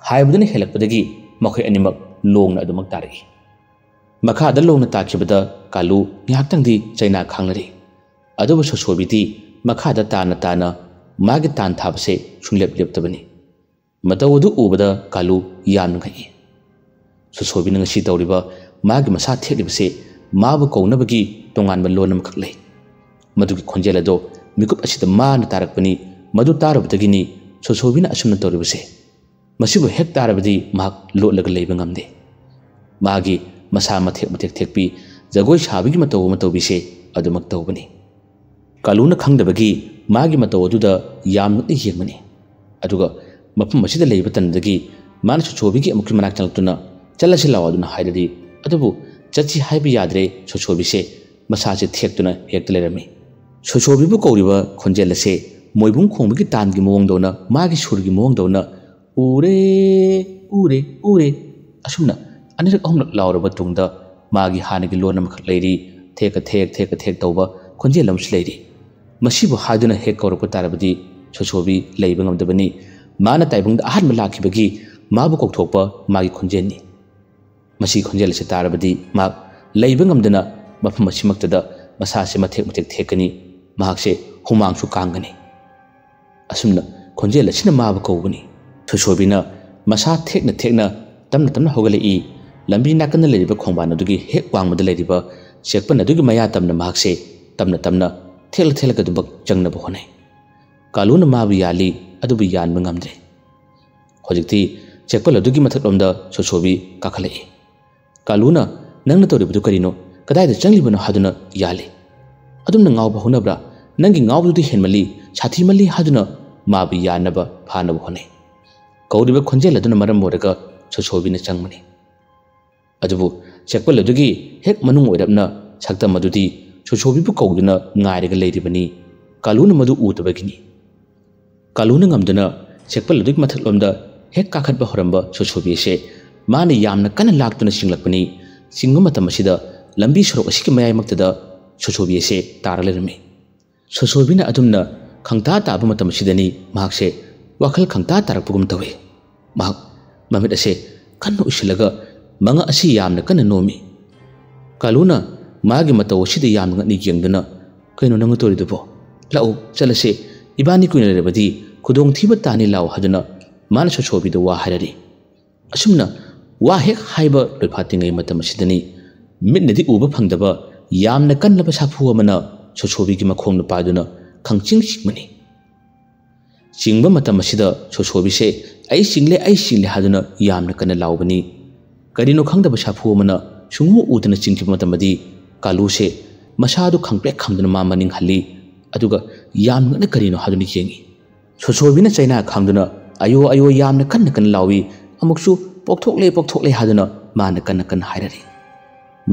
ꯍꯥꯏꯕꯗꯨꯅ ꯍꯦꯜꯂꯛꯄꯗꯒꯤ ꯃꯈꯣꯏ ꯑꯅꯤꯃꯛ ꯂꯣꯡꯅ ꯑꯗꯨꯃꯛ ꯇꯥꯔꯛꯏ꯫ ꯃꯈꯥꯗ ꯂꯣꯡꯅ ꯇꯥꯈꯤꯕꯗ ꯀꯥꯂꯨ ꯉꯥꯏꯍꯥꯛꯇꯪꯗꯤ ꯆꯩꯅꯥ ꯈꯥꯡꯅꯔꯦ꯫ ꯑꯗꯨꯕꯨ ꯁꯣꯁꯣꯕꯤꯗꯤ ꯃꯈꯥꯗ ꯇꯥꯅ ꯇꯥꯅ ꯃꯥꯒꯤ ꯇꯥꯟ ꯊꯥꯕꯁꯦ ꯁꯨꯡꯂꯦꯞ ꯂꯦꯞꯇꯕꯅꯤ꯫ ꯃꯇꯧ ꯑꯗꯨ ꯎꯕꯗ ꯀꯥꯂꯨ ꯌꯥꯝꯅ ꯉꯛꯏ꯫ ꯁꯣꯁꯣꯕꯤꯅ ꯉꯁꯤ ꯇꯧꯔꯤꯕ ꯃꯥꯒꯤ ꯃꯁꯥ ꯊꯦꯛꯂꯤꯕꯁꯦ ꯃꯥꯕꯨ ꯀꯧꯅꯕꯒꯤ ꯇꯣꯉꯥꯟꯕ ꯂꯣꯟ ꯑꯃꯈꯛ ꯂꯩ꯫ ꯃꯗꯨꯒꯤ ꯈꯣꯟꯖꯦꯜ ꯑꯗꯣ ꯃꯤꯀꯨꯞ ꯑꯁꯤꯗ ꯃꯥꯅ ꯇꯥꯔꯛꯄꯅꯤ꯫ ꯃꯗꯨ ꯇꯥꯔꯨꯕꯗꯒꯤꯅꯤ ꯁꯣꯁꯣꯕꯤꯅ ꯑꯁꯨꯝꯅ ꯇꯧꯔꯤꯕꯁꯦ꯫ ꯃꯁꯤꯕꯨ ꯍꯦꯛ ꯇꯥꯔꯕꯗꯤ ꯃꯍꯥꯛ ꯂꯣꯠꯂꯒ ꯂꯩꯕ ꯉꯝꯗꯦ꯫ ꯃꯥꯒꯤ ꯃꯁꯥ ꯃꯊꯦꯛ ꯃꯊꯦꯛ ꯊꯦꯛꯄꯤ, ꯖꯒꯣꯏ ꯁꯥꯕꯒꯤ ꯃꯇꯧ ꯑꯃ ꯇꯧꯕꯤꯁꯦ ꯑꯗꯨꯃꯛ ꯇꯧꯕꯅꯤ꯫ ꯀꯥꯂꯨꯅ ꯈꯪꯗꯕꯒꯤ ꯃꯥꯒꯤ ꯃꯇꯧ ꯑꯗꯨꯗ ꯌꯥꯝꯅ ꯌꯦꯡꯕꯅꯤ꯫ ꯑꯗꯨꯒ ꯃꯐꯝ ꯑꯁꯤꯗ ꯂꯩꯕ ꯇꯟꯗꯒꯤ ꯃꯥꯅ ꯁꯣꯁꯣꯕꯤꯒꯤ ꯑꯃꯨꯛꯀꯤ ꯃꯅꯥꯛ ꯆꯪꯂꯛꯇꯨꯅ, "ꯆꯠꯂꯁꯤ ꯂꯥꯛꯑꯣ" ꯑꯗꯨꯅ ꯍꯥꯏꯔꯗꯤ, ꯑꯗꯨꯕꯨ ꯆꯠꯁꯤ ꯍꯥꯏꯕ ꯌꯥꯗ꯭ꯔꯦ꯫ ꯁꯣꯁꯣꯕꯤꯁꯦ ꯃꯁꯥꯁꯦ ꯊꯦꯛꯇꯨꯅ ꯍꯦꯛꯇ ꯂꯩꯔꯝꯃꯤ꯫ ꯁꯣꯁꯣꯕꯤꯕꯨ ꯀꯧꯔꯤꯕ ꯈꯣꯟꯖꯦꯜ ꯑꯁꯦ ꯃꯣꯏꯕꯨꯡ ꯈꯣꯡꯕꯒꯤ ꯇꯥꯟꯒꯤ ꯃꯑꯣꯡꯗꯧꯅ, ꯃꯥꯒꯤ ꯁꯨꯔꯒꯤ ꯃꯑꯣꯡꯗꯧꯅ, "ꯎꯔꯦ, ꯎꯔꯦ, ꯎꯔꯦ" ꯑꯁꯨꯝꯅ ꯑꯅꯤꯔꯛ ꯑꯍꯨꯝꯂꯛ ꯂꯥꯎꯔꯕ ꯇꯨꯡꯗ ꯃꯥꯒꯤ ꯍꯥꯟꯅꯒꯤ ꯂꯣꯟ ꯑꯃꯈꯛ ꯂꯩꯔꯤ, ꯊꯦꯛꯀ ꯊꯦꯛ, ꯊꯦꯛꯀ ꯊꯦꯛ ꯇꯧꯕ ꯈꯣꯟꯖꯦꯜ ꯑꯃꯁꯨ ꯂꯩꯔꯤ꯫ ꯃꯁꯤꯕꯨ ꯍꯥꯏꯗꯨꯅ ꯍꯦꯛ ꯀꯧꯔꯛꯄ ꯇꯥꯔꯕꯗꯤ ꯁꯣꯁꯣꯕꯤ ꯂꯩꯕ ꯉꯝꯗꯕꯅꯤ꯫ ꯃꯥꯅ ꯇꯥꯏꯕꯪꯗ ꯑꯍꯥꯟꯕ ꯂꯥꯛꯈꯤꯕꯒꯤ ꯃꯥꯕꯨ ꯀꯧꯊꯣꯛꯄ ꯃꯥꯒꯤ ꯈꯣꯟꯖꯦꯜꯅꯤ꯫ ꯃꯁꯤ ꯈꯣꯟꯖꯦꯜ ꯑꯁꯤ ꯇꯥꯔꯕꯗꯤ ꯃꯍꯥꯛ ꯂꯩꯕ ꯉꯝꯗꯅ ꯃꯐꯝ ꯑꯁꯤꯃꯛꯇꯗ ꯃꯁꯥꯁꯤ ꯃꯊꯦꯛ ꯃꯊꯦꯛ ꯊꯦꯛꯀꯅꯤ꯫ ꯃꯍꯥꯛꯁꯦ ꯍꯨꯃꯥꯡꯁꯨ ꯀꯥꯡꯒꯅꯤ꯫ ꯑꯁꯨꯝꯅ ꯈꯣꯟꯖꯦꯜ ꯑꯁꯤꯅ ꯃꯥꯕꯨ ꯀꯧꯕꯅꯤ꯫ ꯁꯣꯁꯣꯕꯤꯅ ꯃꯁꯥ ꯊꯦꯛꯅ ꯊꯦꯛꯅ ꯇꯞꯅ ꯇꯞꯅ ꯍꯧꯒꯠꯂꯛꯏ꯫ ꯂꯝꯕꯤ ꯅꯥꯀꯟꯗ ꯂꯩꯔꯤꯕ ꯈꯣꯡꯕꯥꯟ ꯑꯗꯨꯒꯤ ꯍꯦꯛ ꯋꯥꯡꯃꯗ ꯂꯩꯔꯤꯕ ꯆꯦꯛꯄꯟ ꯑꯗꯨꯒꯤ ꯃꯌꯥ ꯇꯝꯅ ꯃꯍꯥꯛꯁꯦ ꯇꯞꯅ ꯇꯞꯅ ꯊꯦꯛꯂ ꯊꯦꯛꯂꯒ ꯑꯗꯨꯃꯛ ꯆꯪꯅꯕ ꯍꯣꯠꯅꯩ꯫ ꯀꯥꯂꯨꯅ ꯃꯥꯕꯨ ꯌꯥꯜꯂꯤ, ꯑꯗꯨꯕꯨ ꯌꯥꯟꯕ ꯉꯝꯗ꯭ꯔꯦ꯫ ꯍꯧꯖꯤꯛꯇꯤ ꯆꯦꯛꯄꯜ ꯑꯗꯨꯒꯤ ꯃꯊꯛꯂꯣꯝꯗ ꯁꯣꯁꯣꯕꯤ ꯀꯥꯈꯠꯂꯛꯏ꯫ ꯀꯥꯂꯨꯅ, "ꯅꯪꯅ ꯇꯧꯔꯤꯕꯗꯨ ꯀꯔꯤꯅꯣ? ꯀꯗꯥꯏꯗ ꯆꯪꯂꯤꯕꯅꯣ?" ꯍꯥꯏꯗꯨꯅ ꯌꯥꯜꯂꯤ꯫ "ꯑꯗꯨꯝꯅ ꯉꯥꯎꯕ ꯍꯧꯅꯕ꯭ꯔꯥ? ꯅꯪꯒꯤ ꯉꯥꯎꯕꯗꯨꯗꯤ ꯍꯦꯟꯃꯜꯂꯤ, ꯁꯥꯊꯤꯃꯜꯂꯤ" ꯍꯥꯏꯗꯨꯅ ꯃꯥꯕꯨ ꯌꯥꯟꯅꯕ ꯐꯥꯅꯕ ꯍꯣꯠꯅꯩ꯫ ꯀꯧꯔꯤꯕ ꯈꯣꯟꯖꯦꯜ ꯑꯗꯨꯅ ꯃꯔꯝ ꯑꯣꯏꯔꯒ ꯁꯣꯁꯣꯕꯤꯅ ꯆꯪꯕꯅꯤ꯫ ꯑꯗꯨꯕꯨ ꯆꯦꯛꯄꯜ ꯑꯗꯨꯒꯤ ꯍꯦꯛ ꯃꯅꯨꯡ ꯑꯣꯏꯔꯞꯅ ꯁꯛꯇꯝ ꯑꯗꯨꯗꯤ ꯁꯣꯁꯣꯕꯤꯕꯨ ꯀꯧꯗꯨꯅ ꯉꯥꯏꯔꯒ ꯂꯩꯔꯤꯕꯅꯤ꯫ ꯀꯥꯂꯨꯅ ꯃꯗꯨ ꯎꯗꯕꯒꯤꯅꯤ꯫ ꯀꯥꯂꯨꯅ ꯉꯝꯗꯨꯅ ꯆꯦꯛꯄꯜ ꯑꯗꯨꯒꯤ ꯃꯊꯛꯂꯣꯝꯗ ꯍꯦꯛ ꯀꯥꯈꯠꯄ ꯍꯧꯔꯝꯕ ꯁꯣꯁꯣꯕꯤ ꯑꯁꯦ ꯃꯥꯅ ꯌꯥꯝꯅ ꯀꯟꯅ ꯂꯥꯛꯇꯨꯅ ꯆꯤꯡꯂꯛꯄꯅꯤ꯫ ꯆꯤꯡꯕ ꯃꯇꯝ ꯑꯁꯤꯗ ꯂꯝꯕꯤ ꯁꯣꯔꯣꯛ ꯑꯁꯤꯒꯤ ꯃꯌꯥꯏꯃꯛꯇꯗ ꯁꯣꯁꯣꯕꯤ ꯑꯁꯦ ꯇꯥꯔ ꯂꯩꯔꯝꯃꯤ꯫ ꯁꯣꯁꯣꯕꯤꯅ ꯑꯗꯨꯝꯅ ꯈꯪꯇꯥ ꯇꯥꯕ ꯃꯇꯝ ꯑꯁꯤꯗꯅꯤ ꯃꯍꯥꯛꯁꯦ ꯋꯥꯈꯜ ꯈꯪꯇꯥ ꯇꯥꯔꯛꯄꯒꯨꯝ ꯇꯧꯏ꯫ ꯃꯍꯥꯛ ꯃꯃꯤꯠ ꯑꯁꯦ ꯀꯟꯅ ꯎꯏꯁꯤꯜꯂꯒ ꯃꯉꯛ ꯑꯁꯤ ꯌꯥꯝꯅ ꯀꯟꯅ ꯅꯣꯝꯃꯤ꯫ ꯀꯥꯂꯨꯅ ꯃꯥꯒꯤ ꯃꯇꯧ ꯑꯁꯤꯗ ꯌꯥꯝꯅ ꯉꯛꯅ ꯌꯦꯡꯗꯨꯅ, "ꯀꯩꯅꯣ ꯅꯪꯅ ꯇꯧꯔꯤꯗꯨꯕꯣ? ꯂꯥꯛꯎ, ꯆꯠꯂꯁꯦ꯫ ꯏꯕꯥꯅꯤ ꯀꯨꯏꯅ ꯂꯩꯔꯕꯗꯤ ꯈꯨꯗꯣꯡꯊꯤꯕ ꯇꯥꯅꯤ, ꯂꯥꯛꯎ" ꯍꯥꯏꯗꯨꯅ ꯃꯥꯅ ꯁꯣꯁꯣꯕꯤꯗ ꯋꯥ ꯍꯥꯏꯔꯔꯤ꯫ ꯑꯁꯨꯝꯅ ꯋꯥ ꯍꯦꯛ ꯍꯥꯏꯕ ꯂꯣꯏꯐꯥꯠꯇ꯭ꯔꯤꯉꯩ ꯃꯇꯝ ꯑꯁꯤꯗꯅꯤ ꯃꯤꯠꯅꯗꯤ ꯎꯕ ꯐꯪꯗꯕ ꯌꯥꯝꯅ ꯀꯟꯂꯕ ꯁꯥꯐꯨ ꯑꯃꯅ ꯁꯣꯁꯣꯕꯤꯒꯤ ꯃꯈꯣꯡꯗ ꯄꯥꯏꯗꯨꯅ ꯈꯪꯆꯤꯡ ꯆꯤꯡꯕꯅꯤ꯫ ꯆꯤꯡꯕ ꯃꯇꯝ ꯑꯁꯤꯗ ꯁꯣꯁꯣꯕꯤꯁꯦ "ꯑꯩ ꯆꯤꯡꯂꯦ, ꯑꯩ ꯆꯤꯡꯂꯦ" ꯍꯥꯏꯗꯨꯅ ꯌꯥꯝꯅ ꯀꯟꯅ ꯂꯥꯎꯕꯅꯤ꯫ ꯀꯔꯤꯅꯣ ꯈꯪꯗꯕ ꯁꯥꯐꯨ ꯑꯃꯅ ꯁꯨꯡꯎ ꯎꯗꯅ ꯆꯤꯡꯈꯤꯕ ꯃꯇꯝꯗꯗꯤ ꯀꯥꯂꯨꯁꯦ ꯃꯁꯥꯗꯨ ꯈꯪꯄ꯭ꯔꯦꯛ ꯈꯪꯗꯨꯅ ꯃꯥ ꯃꯅꯤꯡ ꯍꯜꯂꯤ꯫ ꯑꯗꯨꯒ ꯌꯥꯝꯅ ꯉꯛꯅ ꯀꯔꯤꯅꯣ ꯍꯥꯏꯗꯨꯅ ꯌꯦꯡꯉꯤ꯫ ꯁꯣꯁꯣꯕꯤꯅ ꯆꯩꯅꯥ ꯈꯥꯡꯗꯨꯅ "ꯑꯌꯣ, ꯑꯌꯣ" ꯌꯥꯝꯅ ꯀꯟꯅ ꯀꯟꯅ ꯂꯥꯎꯏ꯫ ꯑꯃꯨꯛꯁꯨ "ꯄꯣꯛꯊꯣꯛꯂꯦ, ꯄꯣꯛꯊꯣꯛꯂꯦ" ꯍꯥꯏꯗꯨꯅ ꯃꯥꯅ ꯀꯟꯅ ꯀꯟꯅ ꯍꯥꯏꯔꯔꯤ꯫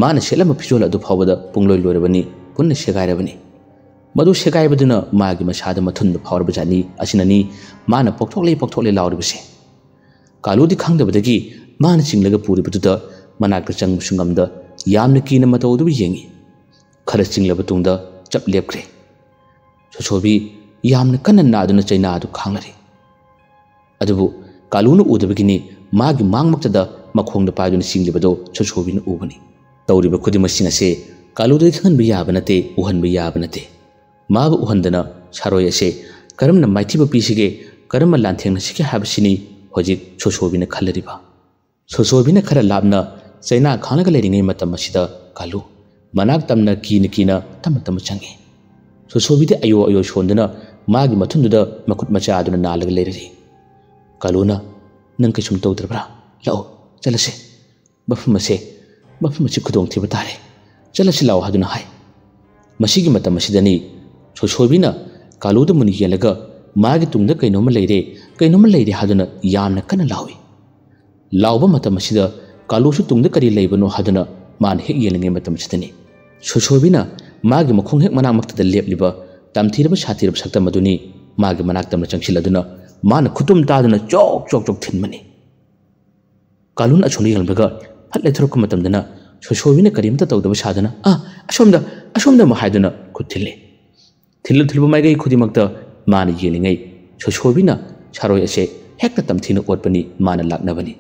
ꯃꯥꯅ ꯁꯦꯠꯂꯝꯕ ꯐꯤꯖꯣꯜ ꯑꯗꯨ ꯐꯥꯎꯕꯗ ꯄꯨꯡꯂꯣꯏ ꯂꯣꯏꯔꯕꯅꯤ, ꯄꯨꯟꯅ ꯁꯦꯒꯥꯏꯔꯕꯅꯤ꯫ ꯃꯗꯨ ꯁꯦꯒꯥꯏꯕꯗꯨꯅ ꯃꯥꯒꯤ ꯃꯁꯥꯗ ꯃꯊꯨꯟꯗ ꯐꯥꯎꯔꯕ ꯖꯥꯠꯅꯤ꯫ ꯑꯁꯤꯅꯅꯤ ꯃꯥꯅ "ꯄꯣꯛꯊꯣꯛꯂꯦ, ꯄꯣꯛꯊꯣꯛꯂꯦ" ꯂꯥꯎꯔꯤꯕꯁꯦ꯫ ꯀꯥꯂꯨꯗꯤ ꯈꯪꯗꯕꯗꯒꯤ ꯃꯥꯅ ꯆꯤꯡꯂꯒ ꯄꯨꯔꯤꯕꯗꯨꯗ ꯃꯅꯥꯛꯇ ꯆꯪꯕꯁꯨ ꯉꯝꯗ ꯌꯥꯝꯅ ꯀꯤꯅ ꯃꯇꯧ ꯑꯗꯨꯕꯨ ꯌꯦꯡꯉꯤ꯫ ꯈꯔ ꯆꯤꯡꯂꯕ ꯇꯨꯡꯗ ꯆꯞ ꯂꯦꯞꯈ꯭ꯔꯦ꯫ ꯁꯣꯁꯣꯕꯤ ꯌꯥꯝꯅ ꯀꯟꯅ ꯅꯥꯗꯨꯅ ꯆꯩꯅꯥ ꯑꯗꯨ ꯈꯥꯡꯂꯔꯤ꯫ ꯑꯗꯨꯕꯨ ꯀꯥꯂꯨꯅ ꯎꯗꯕꯒꯤꯅꯤ ꯃꯥꯒꯤ ꯃꯥꯡꯃꯛꯇꯗ ꯃꯈꯣꯡꯗ ꯄꯥꯏꯗꯨꯅ ꯆꯤꯡꯂꯤꯕꯗꯣ ꯁꯣꯁꯣꯕꯤꯅ ꯎꯕꯅꯤ꯫ ꯇꯧꯔꯤꯕ ꯈꯨꯗꯤꯡꯃꯛꯁꯤꯡ ꯑꯁꯦ ꯀꯥꯂꯨꯗꯗꯤ ꯈꯪꯍꯟꯕ ꯌꯥꯕ ꯅꯠꯇꯦ, ꯎꯍꯟꯕ ꯌꯥꯕ ꯅꯠꯇꯦ꯫ ꯃꯥꯕꯨ ꯎꯍꯟꯗꯅ ꯁꯥꯔꯣꯏ ꯑꯁꯦ ꯀꯔꯝꯅ ꯃꯥꯏꯊꯤꯕ ꯄꯤꯁꯤꯒꯦ, ꯀꯔꯝꯅ ꯂꯥꯟꯊꯦꯡꯅꯁꯤꯒꯦ ꯍꯥꯏꯕꯁꯤꯅꯤ ꯍꯧꯖꯤꯛ ꯁꯣꯁꯣꯕꯤꯅ ꯈꯜꯂꯔꯤꯕ꯫ ꯁꯣꯁꯣꯕꯤꯅ ꯈꯔ ꯂꯥꯞꯅ ꯆꯩꯅꯥ ꯈꯥꯡꯂꯒ ꯂꯩꯔꯤꯉꯩ ꯃꯇꯝ ꯑꯁꯤꯗ ꯀꯥꯂꯨ ꯃꯅꯥꯛ ꯇꯝꯅ ꯀꯤꯅ ꯀꯤꯅ ꯇꯞꯅ ꯇꯞꯅ ꯆꯪꯉꯤ꯫ ꯁꯣꯁꯣꯕꯤꯗꯤ ꯑꯌꯣ ꯑꯌꯣ ꯁꯣꯟꯗꯨꯅ ꯃꯥꯒꯤ ꯃꯊꯨꯟꯗꯨꯗ ꯃꯈꯨꯠ ꯃꯆꯥ ꯑꯗꯨꯅ ꯅꯥꯜꯂꯒ ꯂꯩꯔꯔꯤ꯫ ꯀꯥꯂꯨꯅ, "ꯅꯪ ꯀꯩꯁꯨꯝ ꯇꯧꯗ꯭ꯔꯕ꯭ꯔꯥ? ꯂꯥꯛꯑꯣ, ꯆꯠꯂꯁꯦ꯫ ꯃꯐꯝ ꯑꯁꯦ, ꯃꯐꯝ ꯑꯁꯤ ꯈꯨꯗꯣꯡꯊꯤꯕ ꯇꯥꯔꯦ꯫ ꯆꯠꯂꯁꯤ ꯂꯥꯛꯑꯣ" ꯍꯥꯏꯗꯨꯅ ꯍꯥꯏ꯫ ꯃꯁꯤꯒꯤ ꯃꯇꯝ ꯑꯁꯤꯗꯅꯤ ꯁꯣꯁꯣꯕꯤꯅ ꯀꯥꯂꯨꯗ ꯃꯨꯟꯅ ꯌꯦꯡꯂꯒ ꯃꯥꯒꯤ ꯇꯨꯡꯗ ꯀꯩꯅꯣꯝꯃ ꯂꯩꯔꯦ, ꯀꯩꯅꯣꯝꯃ ꯂꯩꯔꯦ ꯍꯥꯏꯗꯨꯅ ꯌꯥꯝꯅ ꯀꯟꯅ ꯂꯥꯎꯏ꯫ ꯂꯥꯎꯕ ꯃꯇꯝ ꯑꯁꯤꯗ ꯀꯥꯂꯨꯁꯨ ꯇꯨꯡꯗ ꯀꯔꯤ ꯂꯩꯕꯅꯣ ꯍꯥꯏꯗꯨꯅ ꯃꯥꯅ ꯍꯦꯛ ꯌꯦꯡꯂꯤꯉꯩ ꯃꯇꯝꯁꯤꯗꯅꯤ, ꯁꯣꯁꯣꯕꯤꯅ ꯃꯥꯒꯤ ꯃꯈꯣꯡ ꯍꯦꯛ ꯃꯅꯥꯛꯃꯛꯇꯗ ꯂꯦꯞꯂꯤꯕ ꯇꯝꯊꯤꯔꯕ ꯁꯥꯊꯤꯔꯕ ꯁꯛꯇꯝ ꯑꯗꯨꯅꯤ ꯃꯥꯒꯤ ꯃꯅꯥꯛ ꯇꯝꯅ ꯆꯪꯁꯤꯜꯂꯗꯨꯅ ꯃꯥꯅ ꯈꯨꯇꯨꯝ ꯇꯥꯗꯨꯅ ꯆꯣꯛ ꯆꯣꯛ ꯆꯣꯛ ꯊꯤꯟꯕꯅꯤ꯫ ꯀꯥꯂꯨꯅ ꯑꯁꯣꯝꯗ ꯌꯦꯡꯂꯝꯂꯒ ꯐꯠ ꯂꯩꯊꯣꯔꯛꯄ ꯃꯇꯝꯗꯅ ꯁꯣꯁꯣꯕꯤꯅ ꯀꯔꯤꯝꯇ ꯇꯧꯗꯕ ꯁꯥꯗꯨꯅ, "ꯑꯥ, ꯑꯁꯣꯝꯗ, ꯑꯁꯣꯝꯗ!" ꯑꯃꯨꯛ ꯍꯥꯏꯗꯨꯅ ꯈꯨꯠ ꯊꯤꯜꯂꯦ꯫ ꯊꯤꯜꯂꯨ ꯊꯤꯜꯂꯨꯕ ꯃꯥꯏꯀꯩ ꯈꯨꯗꯤꯡꯃꯛꯇ ꯃꯥꯅ ꯌꯦꯡꯂꯤꯉꯩ ꯁꯣꯁꯣꯕꯤꯅ ꯁꯥꯔꯣꯏ ꯑꯁꯦ ꯍꯦꯛꯇ ꯇꯝꯊꯤꯅ ꯑꯣꯠꯄꯅꯤ ꯃꯥꯅ ꯂꯥꯛꯅꯕꯅꯤ꯫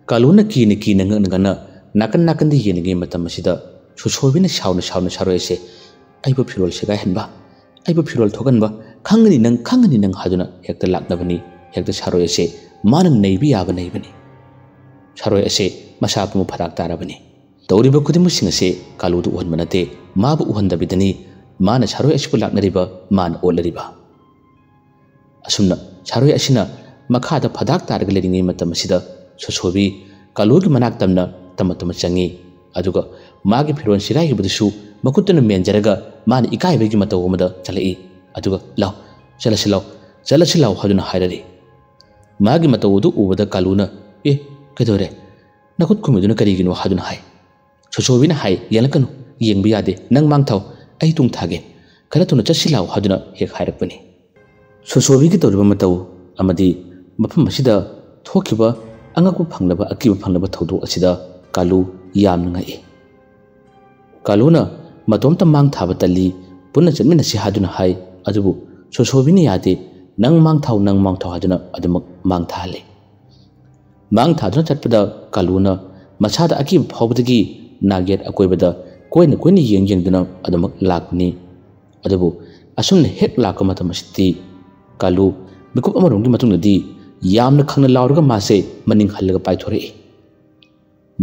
ꯀꯥꯂꯨꯅ ꯀꯤꯅ ꯀꯤꯅ ꯉꯛꯅ ꯉꯛꯅ ꯅꯥꯀꯟ ꯅꯥꯀꯟꯗ ꯌꯦꯡꯂꯤꯉꯩ ꯃꯇꯝ ꯑꯁꯤꯗ ꯁꯣꯁꯣꯕꯤꯅ ꯁꯥꯎꯅ ꯁꯥꯎꯅ ꯁꯥꯔꯣꯏ ꯑꯁꯦ, "ꯑꯩꯕꯨ ꯐꯤꯔꯣꯜ ꯁꯦꯒꯥꯏꯍꯟꯕ, ꯑꯩꯕꯨ ꯐꯤꯔꯣꯜ ꯊꯣꯛꯍꯟꯕ, ꯈꯪꯒꯅꯤ ꯅꯪ, ꯈꯪꯒꯅꯤ ꯅꯪ" ꯍꯥꯏꯗꯨꯅ ꯍꯦꯛꯇ ꯂꯥꯛꯅꯕꯅꯤ꯫ ꯍꯦꯛꯇ ꯁꯥꯔꯣꯏ ꯑꯁꯦ ꯃꯥꯅ ꯅꯩꯕ ꯌꯥꯕ ꯅꯩꯕꯅꯤ꯫ ꯁꯥꯔꯣꯏ ꯑꯁꯦ ꯃꯁꯥ ꯄꯨꯝꯕ ꯐꯔꯥꯛ ꯇꯥꯔꯕꯅꯤ꯫ ꯇꯧꯔꯤꯕ ꯈꯨꯗꯤꯡꯃꯛꯁꯤꯡ ꯑꯁꯦ ꯀꯥꯂꯨꯗ ꯎꯍꯟꯕ ꯅꯠꯇꯦ, ꯃꯥꯕꯨ ꯎꯍꯟꯗꯕꯤꯗꯅꯤ ꯃꯥꯅ ꯁꯥꯔꯣꯏ ꯑꯁꯤꯕꯨ ꯂꯥꯛꯅꯔꯤꯕ, ꯃꯥꯅ ꯑꯣꯠꯂꯔꯤꯕ꯫ ꯑꯁꯨꯝꯅ ꯁꯥꯔꯣꯏ ꯑꯁꯤꯅ ꯃꯈꯥꯗ ꯐꯗꯥꯛ ꯇꯥꯔꯒ ꯂꯩꯔꯤꯉꯩ ꯃꯇꯝ ꯑꯁꯤꯗ ꯁꯣꯁꯣꯕꯤ ꯀꯥꯂꯨꯒꯤ ꯃꯅꯥꯛ ꯇꯝꯅ ꯇꯝꯃ ꯇꯝꯃ ꯆꯪꯉꯤ꯫ ꯑꯗꯨꯒ ꯃꯥꯒꯤ ꯐꯤꯔꯣꯜ ꯁꯤꯒꯥꯏꯈꯤꯕꯗꯨꯁꯨ ꯃꯈꯨꯠꯇꯨꯅ ꯃꯦꯟꯖꯔꯒ ꯃꯥꯅ ꯏꯀꯥꯏꯕꯒꯤ ꯃꯇꯧ ꯑꯃꯗ ꯆꯠꯂꯛꯏ꯫ ꯑꯗꯨꯒ "ꯂꯥꯎ, ꯆꯠꯂꯁꯤ ꯂꯥꯎ, ꯆꯠꯂꯁꯤ ꯂꯥꯎ" ꯍꯥꯏꯗꯨꯅ ꯍꯥꯏꯔꯔꯤ꯫ ꯃꯥꯒꯤ ꯃꯇꯧ ꯑꯗꯨ ꯎꯕꯗ ꯀꯥꯂꯨꯅ, "ꯑꯦ, ꯀꯩꯗꯧꯔꯦ? ꯅꯈꯨꯠ ꯈꯨꯝꯃꯤꯗꯨꯅ ꯀꯔꯤꯒꯤꯅꯣ?" ꯍꯥꯏꯗꯨꯅ ꯍꯥꯏ꯫ ꯁꯣꯁꯣꯕꯤꯅ ꯍꯥꯏ, "ꯌꯦꯡꯂꯛꯀꯅꯨ, ꯌꯦꯡꯕ ꯌꯥꯗꯦ, ꯅꯪ ꯃꯥꯡ ꯊꯥꯎ, ꯑꯩ ꯇꯨꯡ ꯊꯥꯒꯦ, ꯈꯔ ꯊꯨꯅ ꯆꯠꯁꯤ ꯂꯥꯎ" ꯍꯥꯏꯗꯨꯅ ꯍꯦꯛ ꯍꯥꯏꯔꯛꯄꯅꯤ꯫ ꯁꯣꯁꯣꯕꯤꯒꯤ ꯇꯧꯔꯤꯕ ꯃꯇꯧ ꯑꯃꯗꯤ ꯃꯐꯝ ꯑꯁꯤꯗ ꯊꯣꯛꯈꯤꯕ ꯑꯉꯛꯄ ꯐꯪꯂꯕ, ꯑꯀꯤꯕ ꯐꯪꯂꯕ ꯊꯧꯗꯣꯛ ꯑꯁꯤꯗ ꯀꯥꯂꯨ ꯌꯥꯝꯅ ꯉꯛꯏ꯫ ꯀꯥꯂꯨꯅ ꯃꯇꯣꯝꯇ ꯃꯥꯡ ꯊꯥꯕ ꯇꯜꯂꯤ, ꯄꯨꯟꯅ ꯆꯠꯃꯤꯟꯅꯁꯤ ꯍꯥꯏꯗꯨꯅ ꯍꯥꯏ, ꯑꯗꯨꯕꯨ ꯁꯣꯁꯣꯕꯤꯅ ꯌꯥꯗꯦ, "ꯅꯪ ꯃꯥꯡ ꯊꯥꯎ, ꯅꯪ ꯃꯥꯡ ꯊꯥꯎ" ꯍꯥꯏꯗꯨꯅ ꯑꯗꯨꯃꯛ ꯃꯥꯡ ꯊꯥꯍꯜꯂꯤ꯫ ꯃꯥꯡ ꯊꯥꯗꯨꯅ ꯆꯠꯄꯗ ꯀꯥꯂꯨꯅ ꯃꯁꯥꯗ ꯑꯀꯤꯕ ꯐꯥꯎꯕꯗꯒꯤ ꯅꯥꯛꯌꯦꯠ ꯑꯀꯣꯏꯕꯗ ꯀꯣꯏꯅ ꯀꯣꯏꯅ ꯌꯦꯡ ꯌꯦꯡꯗꯨꯅ ꯑꯗꯨꯃꯛ ꯂꯥꯛꯄꯅꯤ꯫ ꯑꯗꯨꯕꯨ ꯑꯁꯨꯝꯅ ꯍꯦꯛ ꯂꯥꯛꯄ ꯃꯇꯝ ꯑꯁꯤꯗꯗꯤ ꯀꯥꯂꯨ ꯃꯤꯀꯨꯞ ꯑꯃꯔꯣꯝꯒꯤ ꯃꯇꯨꯡꯗꯗꯤ ꯌꯥꯝꯅ ꯈꯪꯅ ꯂꯥꯎꯔꯒ ꯃꯥꯁꯦ ꯃꯅꯤꯡ ꯍꯜꯂꯒ ꯄꯥꯏꯊꯣꯔꯛꯏ꯫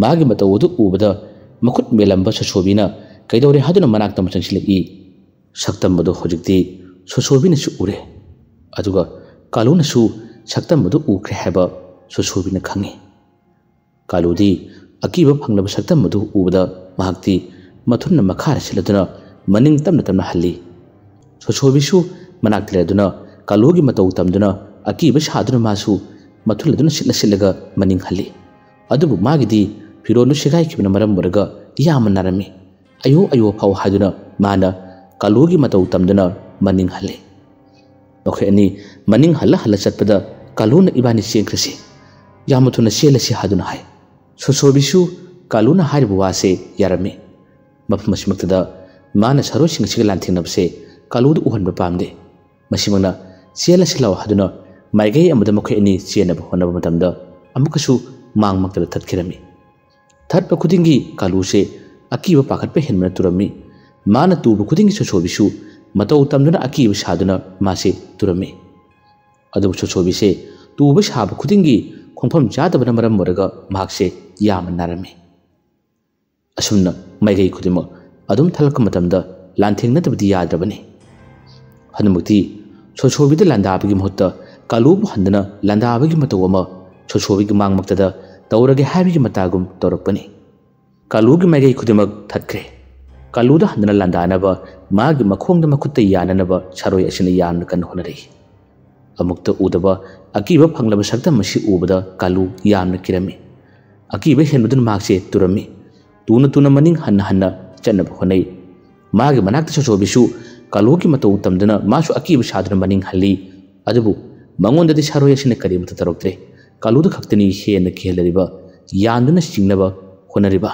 ꯃꯥꯒꯤ ꯃꯇꯧ ꯑꯗꯨ ꯎꯕꯗ ꯃꯈꯨꯠ ꯃꯦꯜꯂꯝꯕ ꯁꯣꯁꯣꯕꯤꯅ ꯀꯩꯗꯧꯔꯦ ꯍꯥꯏꯗꯨꯅ ꯃꯅꯥꯛꯇ ꯑꯃꯨꯛ ꯆꯪꯁꯤꯜꯂꯛꯏ꯫ ꯁꯛꯇꯝ ꯑꯗꯨ ꯍꯧꯖꯤꯛꯇꯤ ꯁꯣꯁꯣꯕꯤꯅꯁꯨ ꯎꯔꯦ, ꯑꯗꯨꯒ ꯀꯥꯂꯨꯅꯁꯨ ꯁꯛꯇꯝ ꯑꯗꯨ ꯎꯈ꯭ꯔꯦ ꯍꯥꯏꯕ ꯁꯣꯁꯣꯕꯤꯅ ꯈꯪꯏ꯫ ꯀꯥꯂꯨꯗꯤ ꯑꯀꯤꯕ ꯐꯪꯂꯕ ꯁꯛꯇꯝ ꯑꯗꯨ ꯎꯕꯗ ꯃꯍꯥꯛꯇꯤ ꯃꯊꯨꯟꯅ ꯃꯈꯥꯗ ꯁꯤꯠꯂꯗꯨꯅ ꯃꯅꯤꯡ ꯇꯞꯅ ꯇꯞꯅ ꯍꯜꯂꯤ꯫ ꯁꯣꯁꯣꯕꯤꯁꯨ ꯃꯅꯥꯛꯇ ꯂꯩꯔꯗꯨꯅ ꯀꯥꯂꯨꯒꯤ ꯃꯇꯧ ꯇꯝꯗꯨꯅ ꯑꯀꯤꯕ ꯁꯥꯗꯨꯅ ꯃꯥꯁꯨ ꯃꯊꯨꯟ ꯑꯗꯨꯅ ꯁꯤꯠꯂ ꯁꯤꯠꯂꯒ ꯃꯅꯤꯡ ꯍꯜꯂꯤ꯫ ꯑꯗꯨꯕꯨ ꯃꯥꯒꯤꯗꯤ ꯐꯤꯔꯣꯜꯗꯨ ꯁꯦꯒꯥꯏꯈꯤꯕꯅ ꯃꯔꯝ ꯑꯣꯏꯔꯒ ꯌꯥꯝꯅ ꯅꯥꯔꯝꯃꯤ꯫ "ꯑꯌꯣ, ꯑꯌꯣ" ꯐꯥꯎ ꯍꯥꯏꯗꯨꯅ ꯃꯥꯅ ꯀꯥꯂꯨꯒꯤ ꯃꯇꯧ ꯇꯝꯗꯨꯅ ꯃꯅꯤꯡ ꯍꯜꯂꯤ꯫ ꯃꯈꯣꯏ ꯑꯅꯤ ꯃꯅꯤꯡ ꯍꯜꯂ ꯍꯜꯂ ꯆꯠꯄꯗ ꯀꯥꯂꯨꯅ "ꯏꯕꯥꯅꯤ ꯆꯦꯟꯈ꯭ꯔꯁꯤ, ꯌꯥꯝꯅ ꯊꯨꯅ ꯆꯦꯜꯂꯁꯤ" ꯍꯥꯏꯗꯨꯅ ꯍꯥꯏ꯫ ꯁꯣꯁꯣꯕꯤꯁꯨ ꯀꯥꯂꯨꯅ ꯍꯥꯏꯔꯤꯕ ꯋꯥꯁꯦ ꯌꯥꯔꯝꯃꯤ꯫ ꯃꯐꯝ ꯑꯁꯤꯃꯛꯇꯗ ꯃꯥꯅ ꯁꯥꯔꯣꯏꯁꯤꯡ ꯑꯁꯤꯒ ꯂꯥꯟꯊꯦꯡꯅꯕꯁꯦ ꯀꯥꯂꯨꯗ ꯎꯍꯟꯕ ꯄꯥꯝꯗꯦ꯫ ꯃꯁꯤꯃꯛꯅ "ꯆꯦꯜꯂꯁꯤ ꯂꯥꯛꯑꯣ" ꯍꯥꯏꯗꯨꯅ ꯃꯥꯏꯀꯩ ꯑꯃꯗ ꯃꯈꯣꯏ ꯑꯅꯤ ꯆꯦꯟꯅꯕ ꯍꯣꯠꯅꯕ ꯃꯇꯝꯗ ꯑꯃꯨꯛꯀꯁꯨ ꯃꯥꯡꯃꯛꯇꯗ ꯊꯠꯈꯤꯔꯝꯃꯤ꯫ ꯊꯠꯄ ꯈꯨꯗꯤꯡꯒꯤ ꯀꯥꯂꯨꯁꯦ ꯑꯀꯤꯕ ꯄꯥꯈꯠꯄ ꯍꯦꯟꯕꯅ ꯇꯨꯔꯝꯃꯤ꯫ ꯃꯥꯅ ꯇꯨꯕ ꯈꯨꯗꯤꯡꯒꯤ ꯁꯣꯁꯣꯕꯤꯁꯨ ꯃꯇꯧ ꯇꯝꯗꯨꯅ ꯑꯀꯤꯕ ꯁꯥꯗꯨꯅ ꯃꯥꯁꯦ ꯇꯨꯔꯝꯃꯤ꯫ ꯑꯗꯨꯕꯨ ꯁꯣꯁꯣꯕꯤꯁꯦ ꯇꯨꯕ ꯁꯥꯕ ꯈꯨꯗꯤꯡꯒꯤ ꯈꯣꯡꯐꯝ ꯆꯥꯗꯕꯅ ꯃꯔꯝ ꯑꯣꯏꯔꯒ ꯃꯍꯥꯛꯁꯦ ꯌꯥꯝꯅ ꯅꯥꯔꯝꯃꯤ꯫ ꯑꯁꯨꯝꯅ ꯃꯥꯏꯀꯩ ꯈꯨꯗꯤꯡꯃꯛ ꯑꯗꯨꯝ ꯊꯠꯂꯛꯄ ꯃꯇꯝꯗ ꯂꯥꯟꯊꯦꯡꯅꯗꯕꯗꯤ ꯌꯥꯗ꯭ꯔꯕꯅꯤ꯫ ꯍꯅꯨꯃꯛꯇꯤ ꯁꯣꯁꯣꯕꯤꯗ ꯂꯥꯟꯗꯥꯕꯒꯤ ꯃꯍꯨꯠꯇ ꯀꯥꯂꯨꯕꯨ ꯍꯟꯗꯨꯅ ꯂꯥꯟꯗꯥꯕꯒꯤ ꯃꯇꯧ ꯑꯃ ꯁꯣꯁꯣꯕꯤꯒꯤ ꯃꯥꯡꯃꯛꯇꯗ ꯇꯧꯔꯒꯦ ꯍꯥꯏꯕꯒꯤ ꯃꯇꯥꯒꯨꯝ ꯇꯧꯔꯛꯄꯅꯤ꯫ ꯀꯥꯂꯨꯒꯤ ꯃꯥꯏꯀꯩ ꯈꯨꯗꯤꯡꯃꯛ ꯊꯠꯈ꯭ꯔꯦ꯫ ꯀꯥꯂꯨꯗ ꯍꯟꯗꯨꯅ ꯂꯥꯟꯗꯥꯅꯕ ꯃꯥꯒꯤ ꯃꯈꯣꯡꯗ ꯃꯈꯨꯠꯇ ꯌꯥꯅꯅꯕ ꯁꯥꯔꯣꯏ ꯑꯁꯤꯅ ꯌꯥꯝꯅ ꯀꯟꯅ ꯍꯣꯠꯅꯔꯛꯏ꯫ ꯑꯃꯨꯛꯇ ꯎꯗꯕ ꯑꯀꯤꯕ ꯐꯪꯂꯕ ꯁꯛꯇꯝ ꯑꯁꯤ ꯎꯕꯗ ꯀꯥꯂꯨ ꯌꯥꯝꯅ ꯀꯤꯔꯝꯃꯤ꯫ ꯑꯀꯤꯕ ꯍꯦꯟꯕꯗꯨꯅ ꯃꯍꯥꯛꯁꯦ ꯇꯨꯔꯝꯃꯤ꯫ ꯇꯨꯅ ꯇꯨꯅ ꯃꯅꯤꯡ ꯍꯟꯅ ꯍꯟꯅ ꯆꯠꯅꯕ ꯍꯣꯠꯅꯩ꯫ ꯃꯥꯒꯤ ꯃꯅꯥꯛꯇ ꯁꯣꯁꯣꯕꯤꯁꯨ ꯀꯥꯂꯨꯒꯤ ꯃꯇꯧ ꯇꯝꯗꯨꯅ ꯃꯥꯁꯨ ꯑꯀꯤꯕ ꯁꯥꯗꯨꯅ ꯃꯅꯤꯡ ꯍꯜꯂꯤ꯫ ꯑꯗꯨꯕꯨ ꯃꯉꯣꯟꯗꯗꯤ ꯁꯥꯔꯣꯏ ꯑꯁꯤꯅ ꯀꯔꯤꯃꯠꯇ ꯇꯧꯔꯛꯇ꯭ꯔꯦ꯫ ꯀꯥꯂꯨꯗ ꯈꯛꯇꯅꯤ ꯍꯦꯟꯅ ꯀꯤꯍꯜꯂꯔꯤꯕ, ꯌꯥꯟꯗꯨꯅ ꯆꯤꯡꯅꯕ ꯍꯣꯠꯅꯔꯤꯕ꯫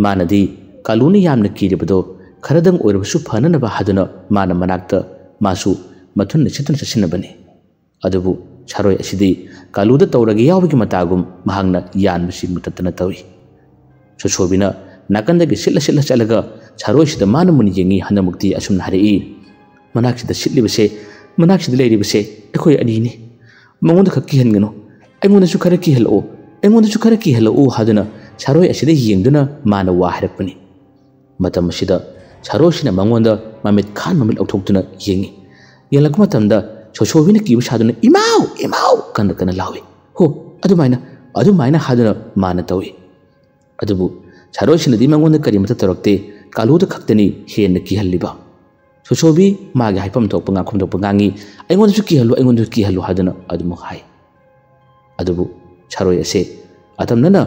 ꯃꯥꯅꯗꯤ ꯀꯥꯂꯨꯅ ꯌꯥꯝꯅ ꯀꯤꯔꯤꯕꯗꯣ ꯈꯔꯗꯪ ꯑꯣꯏꯔꯕꯁꯨ ꯐꯅꯅꯕ ꯍꯥꯏꯗꯨꯅ ꯃꯥꯅ ꯃꯅꯥꯛꯇ ꯃꯥꯁꯨ ꯃꯊꯨꯟ ꯅꯩꯁꯤꯠꯇꯨꯅ ꯆꯠꯁꯤꯟꯅꯕꯅꯤ꯫ ꯑꯗꯨꯕꯨ ꯁꯥꯔꯣꯏ ꯑꯁꯤꯗꯤ ꯀꯥꯂꯨꯗ ꯇꯧꯔꯒꯦ ꯌꯥꯎꯕꯒꯤ ꯃꯇꯥꯒꯨꯝ ꯃꯍꯥꯛꯅ ꯌꯥꯟꯕꯁꯤ ꯃꯨꯊꯠꯇꯅ ꯇꯧꯏ꯫ ꯁꯣꯁꯣꯕꯤꯅ ꯅꯥꯀꯟꯗꯒꯤ ꯁꯤꯠꯂ ꯁꯤꯠꯂ ꯆꯠꯂꯒ ꯁꯥꯔꯣꯏꯁꯤꯗ ꯃꯥꯅ ꯃꯨꯟꯅ ꯌꯦꯡꯉꯤ꯫ ꯍꯟꯗꯃꯨꯛꯇꯤ ꯑꯁꯨꯝꯅ ꯍꯥꯏꯔꯛꯏ, "ꯃꯅꯥꯛꯁꯤꯗ ꯁꯤꯠꯂꯤꯕꯁꯦ, ꯃꯅꯥꯛꯁꯤꯗ ꯂꯩꯔꯤꯕꯁꯦ ꯑꯩꯈꯣꯏ ꯑꯅꯤꯅꯤ꯫ ꯃꯉꯣꯟꯗ ꯈꯛ ꯀꯤꯍꯟꯒꯅꯨ, ꯑꯩꯉꯣꯟꯗꯁꯨ ꯈꯔ ꯀꯤꯍꯜꯂꯛꯑꯣ, ꯑꯩꯉꯣꯟꯗꯁꯨ ꯈꯔ ꯀꯤꯍꯜꯂꯛꯑꯣ" ꯍꯥꯏꯗꯨꯅ ꯁꯥꯔꯣꯏ ꯑꯁꯤꯗ ꯌꯦꯡꯗꯨꯅ ꯃꯥꯅ ꯋꯥ ꯍꯥꯏꯔꯛꯄꯅꯤ꯫ ꯃꯇꯝ ꯑꯁꯤꯗ ꯁꯥꯔꯣꯏꯁꯤꯅ ꯃꯉꯣꯟꯗ ꯃꯃꯤꯠ ꯈꯥꯟ ꯃꯃꯤꯠ ꯂꯧꯊꯣꯛꯇꯨꯅ ꯌꯦꯡꯉꯤ꯫ ꯌꯦꯡꯂꯛꯄ ꯃꯇꯝꯗ ꯁꯣꯁꯣꯕꯤꯅ ꯀꯤꯕ ꯁꯥꯗꯨꯅ, "ꯏꯃꯥꯎ! ꯏꯃꯥꯎ!" ꯀꯟꯅ ꯀꯟꯅ ꯂꯥꯎꯏ꯫ "ꯍꯣ, ꯑꯗꯨꯃꯥꯏꯅ, ꯑꯗꯨꯃꯥꯏꯅ" ꯍꯥꯏꯗꯨꯅ ꯃꯥꯅ ꯇꯧꯏ꯫ ꯑꯗꯨꯕꯨ ꯁꯥꯔꯣꯏꯁꯤꯅꯗꯤ ꯃꯉꯣꯟꯗ ꯀꯔꯤꯃꯠꯇ ꯇꯧꯔꯛꯇꯦ꯫ ꯀꯥꯂꯨꯗ ꯈꯛꯇꯅꯤ ꯍꯦꯟꯅ ꯀꯤꯍꯜꯂꯤꯕ꯫ ꯁꯣꯁꯣꯕꯤ ꯃꯥꯒꯤ ꯍꯥꯏꯐꯝ ꯊꯣꯛꯄ ꯉꯥꯡꯐꯝ ꯊꯣꯛꯄ ꯉꯥꯡꯉꯤ꯫ "ꯑꯩꯉꯣꯟꯗꯁꯨ ꯀꯤꯍꯜꯂꯨ, ꯑꯩꯉꯣꯟꯗꯁꯨ ꯀꯤꯍꯜꯂꯨ" ꯍꯥꯏꯗꯨꯅ ꯑꯗꯨꯃꯛ ꯍꯥꯏ꯫ ꯑꯗꯨꯕꯨ ꯁꯥꯔꯣꯏ ꯑꯁꯦ ꯑꯇꯝꯅꯅ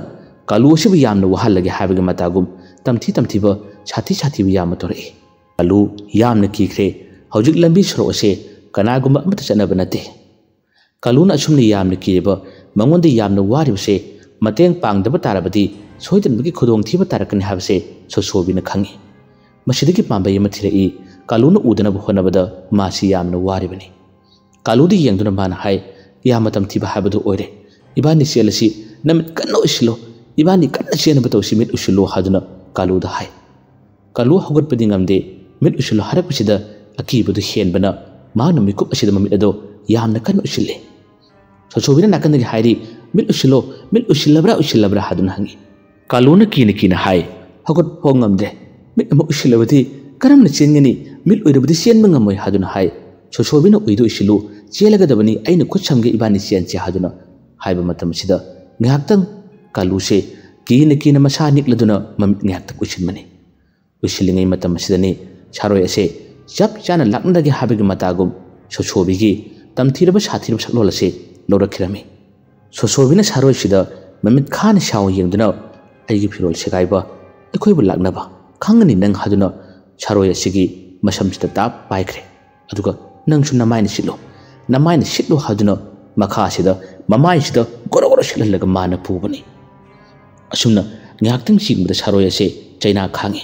ꯀꯥꯂꯨ ꯑꯁꯤꯕꯨ ꯌꯥꯝꯅ ꯋꯥꯍꯜꯂꯒꯦ ꯍꯥꯏꯕꯒꯤ ꯃꯇꯥꯒꯨꯝ ꯇꯝꯊꯤ ꯇꯝꯊꯤꯕ, ꯁꯥꯊꯤ ꯁꯥꯊꯤꯕ ꯌꯥꯝꯅ ꯇꯧꯔꯛꯏ꯫ ꯀꯥꯂꯨ ꯌꯥꯝꯅ ꯀꯤꯈ꯭ꯔꯦ꯫ ꯍꯧꯖꯤꯛ ꯂꯝꯕꯤ ꯁꯣꯔꯣꯛ ꯑꯁꯦ ꯀꯅꯥꯒꯨꯝꯕ ꯑꯃꯠꯇ ꯆꯠꯅꯕ ꯅꯠꯇꯦ꯫ ꯀꯥꯂꯨꯅ ꯑꯁꯨꯝꯅ ꯌꯥꯝꯅ ꯀꯤꯔꯤꯕ, ꯃꯉꯣꯟꯗ ꯌꯥꯝꯅ ꯋꯥꯔꯤꯕꯁꯦ ꯃꯇꯦꯡ ꯄꯥꯡꯗꯕ ꯇꯥꯔꯕꯗꯤ ꯁꯣꯏꯗꯅꯃꯛꯀꯤ ꯈꯨꯗꯣꯡꯊꯤꯕ ꯇꯥꯔꯛꯀꯅꯤ ꯍꯥꯏꯕꯁꯦ ꯁꯣꯁꯣꯕꯤꯅ ꯈꯪꯏ꯫ ꯃꯁꯤꯗꯒꯤ ꯄꯥꯝꯕꯩ ꯑꯃ ꯊꯤꯔꯛꯏ꯫ ꯀꯥꯂꯨꯅ ꯎꯗꯅꯕ ꯍꯣꯠꯅꯕꯗ ꯃꯥꯁꯤ ꯌꯥꯝꯅ ꯋꯥꯔꯤꯕꯅꯤ꯫ ꯀꯥꯂꯨꯗ ꯌꯦꯡꯗꯨꯅ ꯃꯥꯅ ꯍꯥꯏ, "ꯌꯥꯝꯅ ꯇꯝꯊꯤꯕ ꯍꯥꯏꯕꯗꯨ ꯑꯣꯏꯔꯦ꯫ ꯏꯕꯥꯅꯤ ꯆꯦꯜꯂꯁꯤ, ꯅꯃꯤꯠ ꯀꯟꯅ ꯎꯏꯁꯤꯜꯂꯣ꯫ ꯏꯕꯥꯅꯤ ꯀꯟꯅ ꯆꯦꯟꯅꯕ ꯇꯧꯁꯤ, ꯃꯤꯠ ꯎꯏꯁꯤꯜꯂꯣ" ꯍꯥꯏꯗꯨꯅ ꯀꯥꯂꯨꯗ ꯍꯥꯏ꯫ ꯀꯥꯂꯨ ꯍꯧꯒꯠꯄꯗꯤ ꯉꯝꯗꯦ꯫ ꯃꯤꯠ ꯎꯏꯁꯤꯜꯂꯣ ꯍꯥꯏꯔꯛꯄꯁꯤꯗ ꯑꯀꯤꯕꯗꯨ ꯍꯦꯟꯕꯅ ꯃꯥꯅ ꯃꯤꯀꯨꯞ ꯑꯁꯤꯗ ꯃꯃꯤꯠ ꯑꯗꯣ ꯌꯥꯝꯅ ꯀꯟꯅ ꯎꯏꯁꯤꯜꯂꯦ꯫ ꯁꯣꯁꯣꯕꯤꯅ ꯅꯥꯀꯟꯗꯒꯤ ꯍꯥꯏꯔꯤ, "ꯃꯤꯠ ꯎꯏꯁꯤꯜꯂꯣ, ꯃꯤꯠ ꯎꯏꯁꯤꯜꯂꯕ꯭ꯔꯥ, ꯎꯏꯁꯤꯜꯂꯕ꯭ꯔꯥ?" ꯍꯥꯏꯗꯨꯅ ꯍꯪꯉꯤ꯫ ꯀꯥꯂꯨꯅ ꯀꯤꯅ ꯀꯤꯅ ꯍꯥꯏ, "ꯍꯧꯒꯠꯄ ꯐꯥꯎ ꯉꯝꯗ꯭ꯔꯦ꯫ ꯃꯤꯠ ꯑꯃ ꯎꯏꯁꯤꯜꯂꯕꯗꯤ ꯀꯔꯝꯅ ꯆꯦꯟꯒꯅꯤ? ꯃꯤꯠ ꯎꯏꯔꯕꯗꯤ ꯆꯦꯟꯕ ꯉꯝꯃꯣꯏ" ꯍꯥꯏꯗꯨꯅ ꯍꯥꯏ꯫ ꯁꯣꯁꯣꯕꯤꯅ ꯎꯏꯗꯨ ꯎꯏꯁꯤꯜꯂꯨ, ꯆꯦꯜꯂꯒꯗꯕꯅꯤ, ꯑꯩꯅ ꯈꯨꯠ ꯁꯝꯒꯦ, ꯏꯕꯥꯅꯤ ꯆꯦꯟꯁꯦ ꯍꯥꯏꯗꯨꯅ ꯍꯥꯏꯕ ꯃꯇꯝ ꯑꯁꯤꯗ ꯉꯥꯏꯍꯥꯛꯇꯪ ꯀꯥꯂꯨꯁꯦ ꯀꯤꯅ ꯀꯤꯅ ꯃꯁꯥ ꯅꯤꯛꯂꯗꯨꯅ ꯃꯃꯤꯠ ꯉꯥꯏꯍꯥꯛꯇꯪ ꯎꯏꯁꯤꯟꯕꯅꯤ꯫ ꯎꯏꯁꯤꯜꯂꯤꯉꯩ ꯃꯇꯝ ꯑꯁꯤꯗꯅꯤ ꯁꯥꯔꯣꯏ ꯑꯁꯦ ꯆꯞ ꯆꯥꯅ ꯂꯥꯛꯅꯔꯒꯦ ꯍꯥꯏꯕꯒꯤ ꯃꯇꯥꯒꯨꯝ ꯁꯣꯁꯣꯕꯤꯒꯤ ꯇꯝꯊꯤꯔꯕ ꯁꯥꯊꯤꯔꯕ ꯁꯛꯂꯣꯟ ꯑꯁꯤ ꯂꯧꯔꯛꯈꯤꯔꯝꯃꯤ꯫ ꯁꯣꯁꯣꯕꯤꯅ ꯁꯥꯔꯣꯏꯁꯤꯗ ꯃꯃꯤꯠ ꯈꯥꯅ ꯁꯥꯎꯅ ꯌꯦꯡꯗꯨꯅ, "ꯑꯩꯒꯤ ꯐꯤꯔꯣꯜ ꯁꯦꯒꯥꯏꯕ, ꯑꯩꯈꯣꯏꯕꯨ ꯂꯥꯛꯅꯕ, ꯈꯪꯒꯅꯤ ꯅꯪ" ꯍꯥꯏꯗꯨꯅ ꯁꯥꯔꯣꯏ ꯑꯁꯤꯒꯤ ꯃꯁꯝꯁꯤꯗ ꯇꯥꯞ ꯄꯥꯏꯈ꯭ꯔꯦ꯫ ꯑꯗꯨꯒ, "ꯅꯪꯁꯨ ꯅꯃꯥꯏꯅ ꯁꯤꯠꯂꯨ, ꯅꯃꯥꯏꯅ ꯁꯤꯠꯂꯨ" ꯍꯥꯏꯗꯨꯅ ꯃꯈꯥꯁꯤꯗ ꯃꯃꯥꯏꯁꯤꯗ ꯒꯣꯔꯣ ꯒꯣꯔꯣ ꯁꯤꯠꯍꯜꯂꯒ ꯃꯥꯅ ꯄꯨꯕꯅꯤ꯫ ꯑꯁꯨꯝꯅ ꯉꯥꯏꯍꯥꯛꯇꯪ ꯆꯤꯡꯕꯗ ꯁꯥꯔꯣꯏ ꯑꯁꯦ ꯆꯩꯅꯥ ꯈꯥꯡꯉꯤ꯫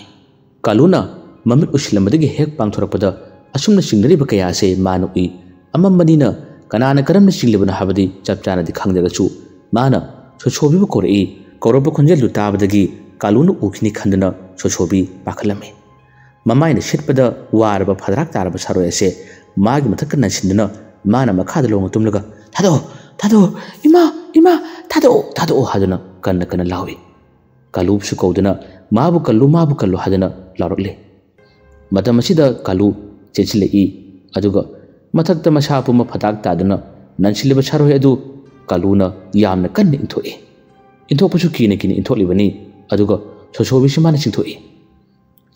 ꯀꯥꯂꯨꯅ ꯃꯃꯤꯠ ꯎꯏꯁꯤꯜꯂꯝꯕꯗꯒꯤ ꯍꯦꯛ ꯄꯥꯡꯊꯣꯔꯛꯄꯗ ꯑꯁꯨꯝꯅ ꯆꯤꯡꯅꯔꯤꯕ ꯀꯌꯥ ꯑꯁꯦ ꯃꯥꯅ ꯎꯏ꯫ ꯑꯃꯝꯕꯅꯤꯅ ꯀꯅꯥꯅ ꯀꯔꯝꯅ ꯆꯤꯡꯂꯤꯕꯅꯣ ꯍꯥꯏꯕꯗꯤ ꯆꯞ ꯆꯥꯅꯗꯤ ꯈꯪꯗ꯭ꯔꯒꯁꯨ ꯃꯥꯅ ꯁꯣꯁꯣꯕꯤꯕꯨ ꯀꯧꯔꯛꯏ꯫ ꯀꯧꯔꯛꯄ ꯈꯣꯟꯖꯦꯜꯗꯨ ꯇꯥꯕꯗꯒꯤ ꯀꯥꯂꯨꯅ ꯎꯈꯤꯅꯤ ꯈꯟꯗꯨꯅ ꯁꯣꯁꯣꯕꯤ ꯄꯥꯈꯠꯂꯝꯃꯤ꯫ ꯃꯃꯥꯏꯅ ꯁꯤꯠꯄꯗ ꯋꯥꯔꯕ ꯐꯗ꯭ꯔꯥꯛ ꯇꯥꯔꯕ ꯁꯥꯔꯣꯏ ꯑꯁꯦ ꯃꯥꯒꯤ ꯃꯊꯛꯇ ꯅꯟꯁꯤꯟꯗꯨꯅ ꯃꯥꯅ ꯃꯈꯥꯗ ꯂꯣꯡꯅ ꯇꯨꯝꯂꯒ, "ꯊꯥꯗꯣꯛꯑꯣ, ꯊꯥꯗꯣꯛꯑꯣ, ꯏꯃꯥ, ꯏꯃꯥ, ꯊꯥꯗꯣꯛꯑꯣ, ꯊꯥꯗꯣꯛꯑꯣ" ꯍꯥꯏꯗꯨꯅ ꯀꯟꯅ ꯀꯟꯅ ꯂꯥꯎꯏ꯫ ꯀꯥꯂꯨꯕꯨꯁꯨ ꯀꯧꯗꯨꯅ, "ꯃꯥꯕꯨ ꯀꯜꯂꯨ, ꯃꯥꯕꯨ ꯀꯜꯂꯨ" ꯍꯥꯏꯗꯨꯅ ꯂꯥꯎꯔꯛꯂꯦ꯫ ꯃꯇꯝ ꯑꯁꯤꯗ ꯀꯥꯂꯨ ꯆꯦꯟꯁꯤꯜꯂꯛꯏ꯫ ꯑꯗꯨꯒ ꯃꯊꯛꯇ ꯃꯁꯥ ꯄꯨꯝꯕ ꯐꯗꯥꯛ ꯇꯥꯗꯨꯅ ꯅꯟꯁꯤꯜꯂꯤꯕ ꯁꯥꯔꯣꯏ ꯑꯗꯨ ꯀꯥꯂꯨꯅ ꯌꯥꯝꯅ ꯀꯟꯅ ꯏꯟꯊꯣꯛꯏ꯫ ꯏꯟꯊꯣꯛꯄꯁꯨ ꯀꯤꯅ ꯀꯤꯅ ꯏꯟꯊꯣꯛꯂꯤꯕꯅꯤ꯫ ꯑꯗꯨꯒ ꯁꯣꯁꯣꯕꯤꯁꯨ ꯃꯥꯅ ꯆꯤꯡꯊꯣꯛꯏ꯫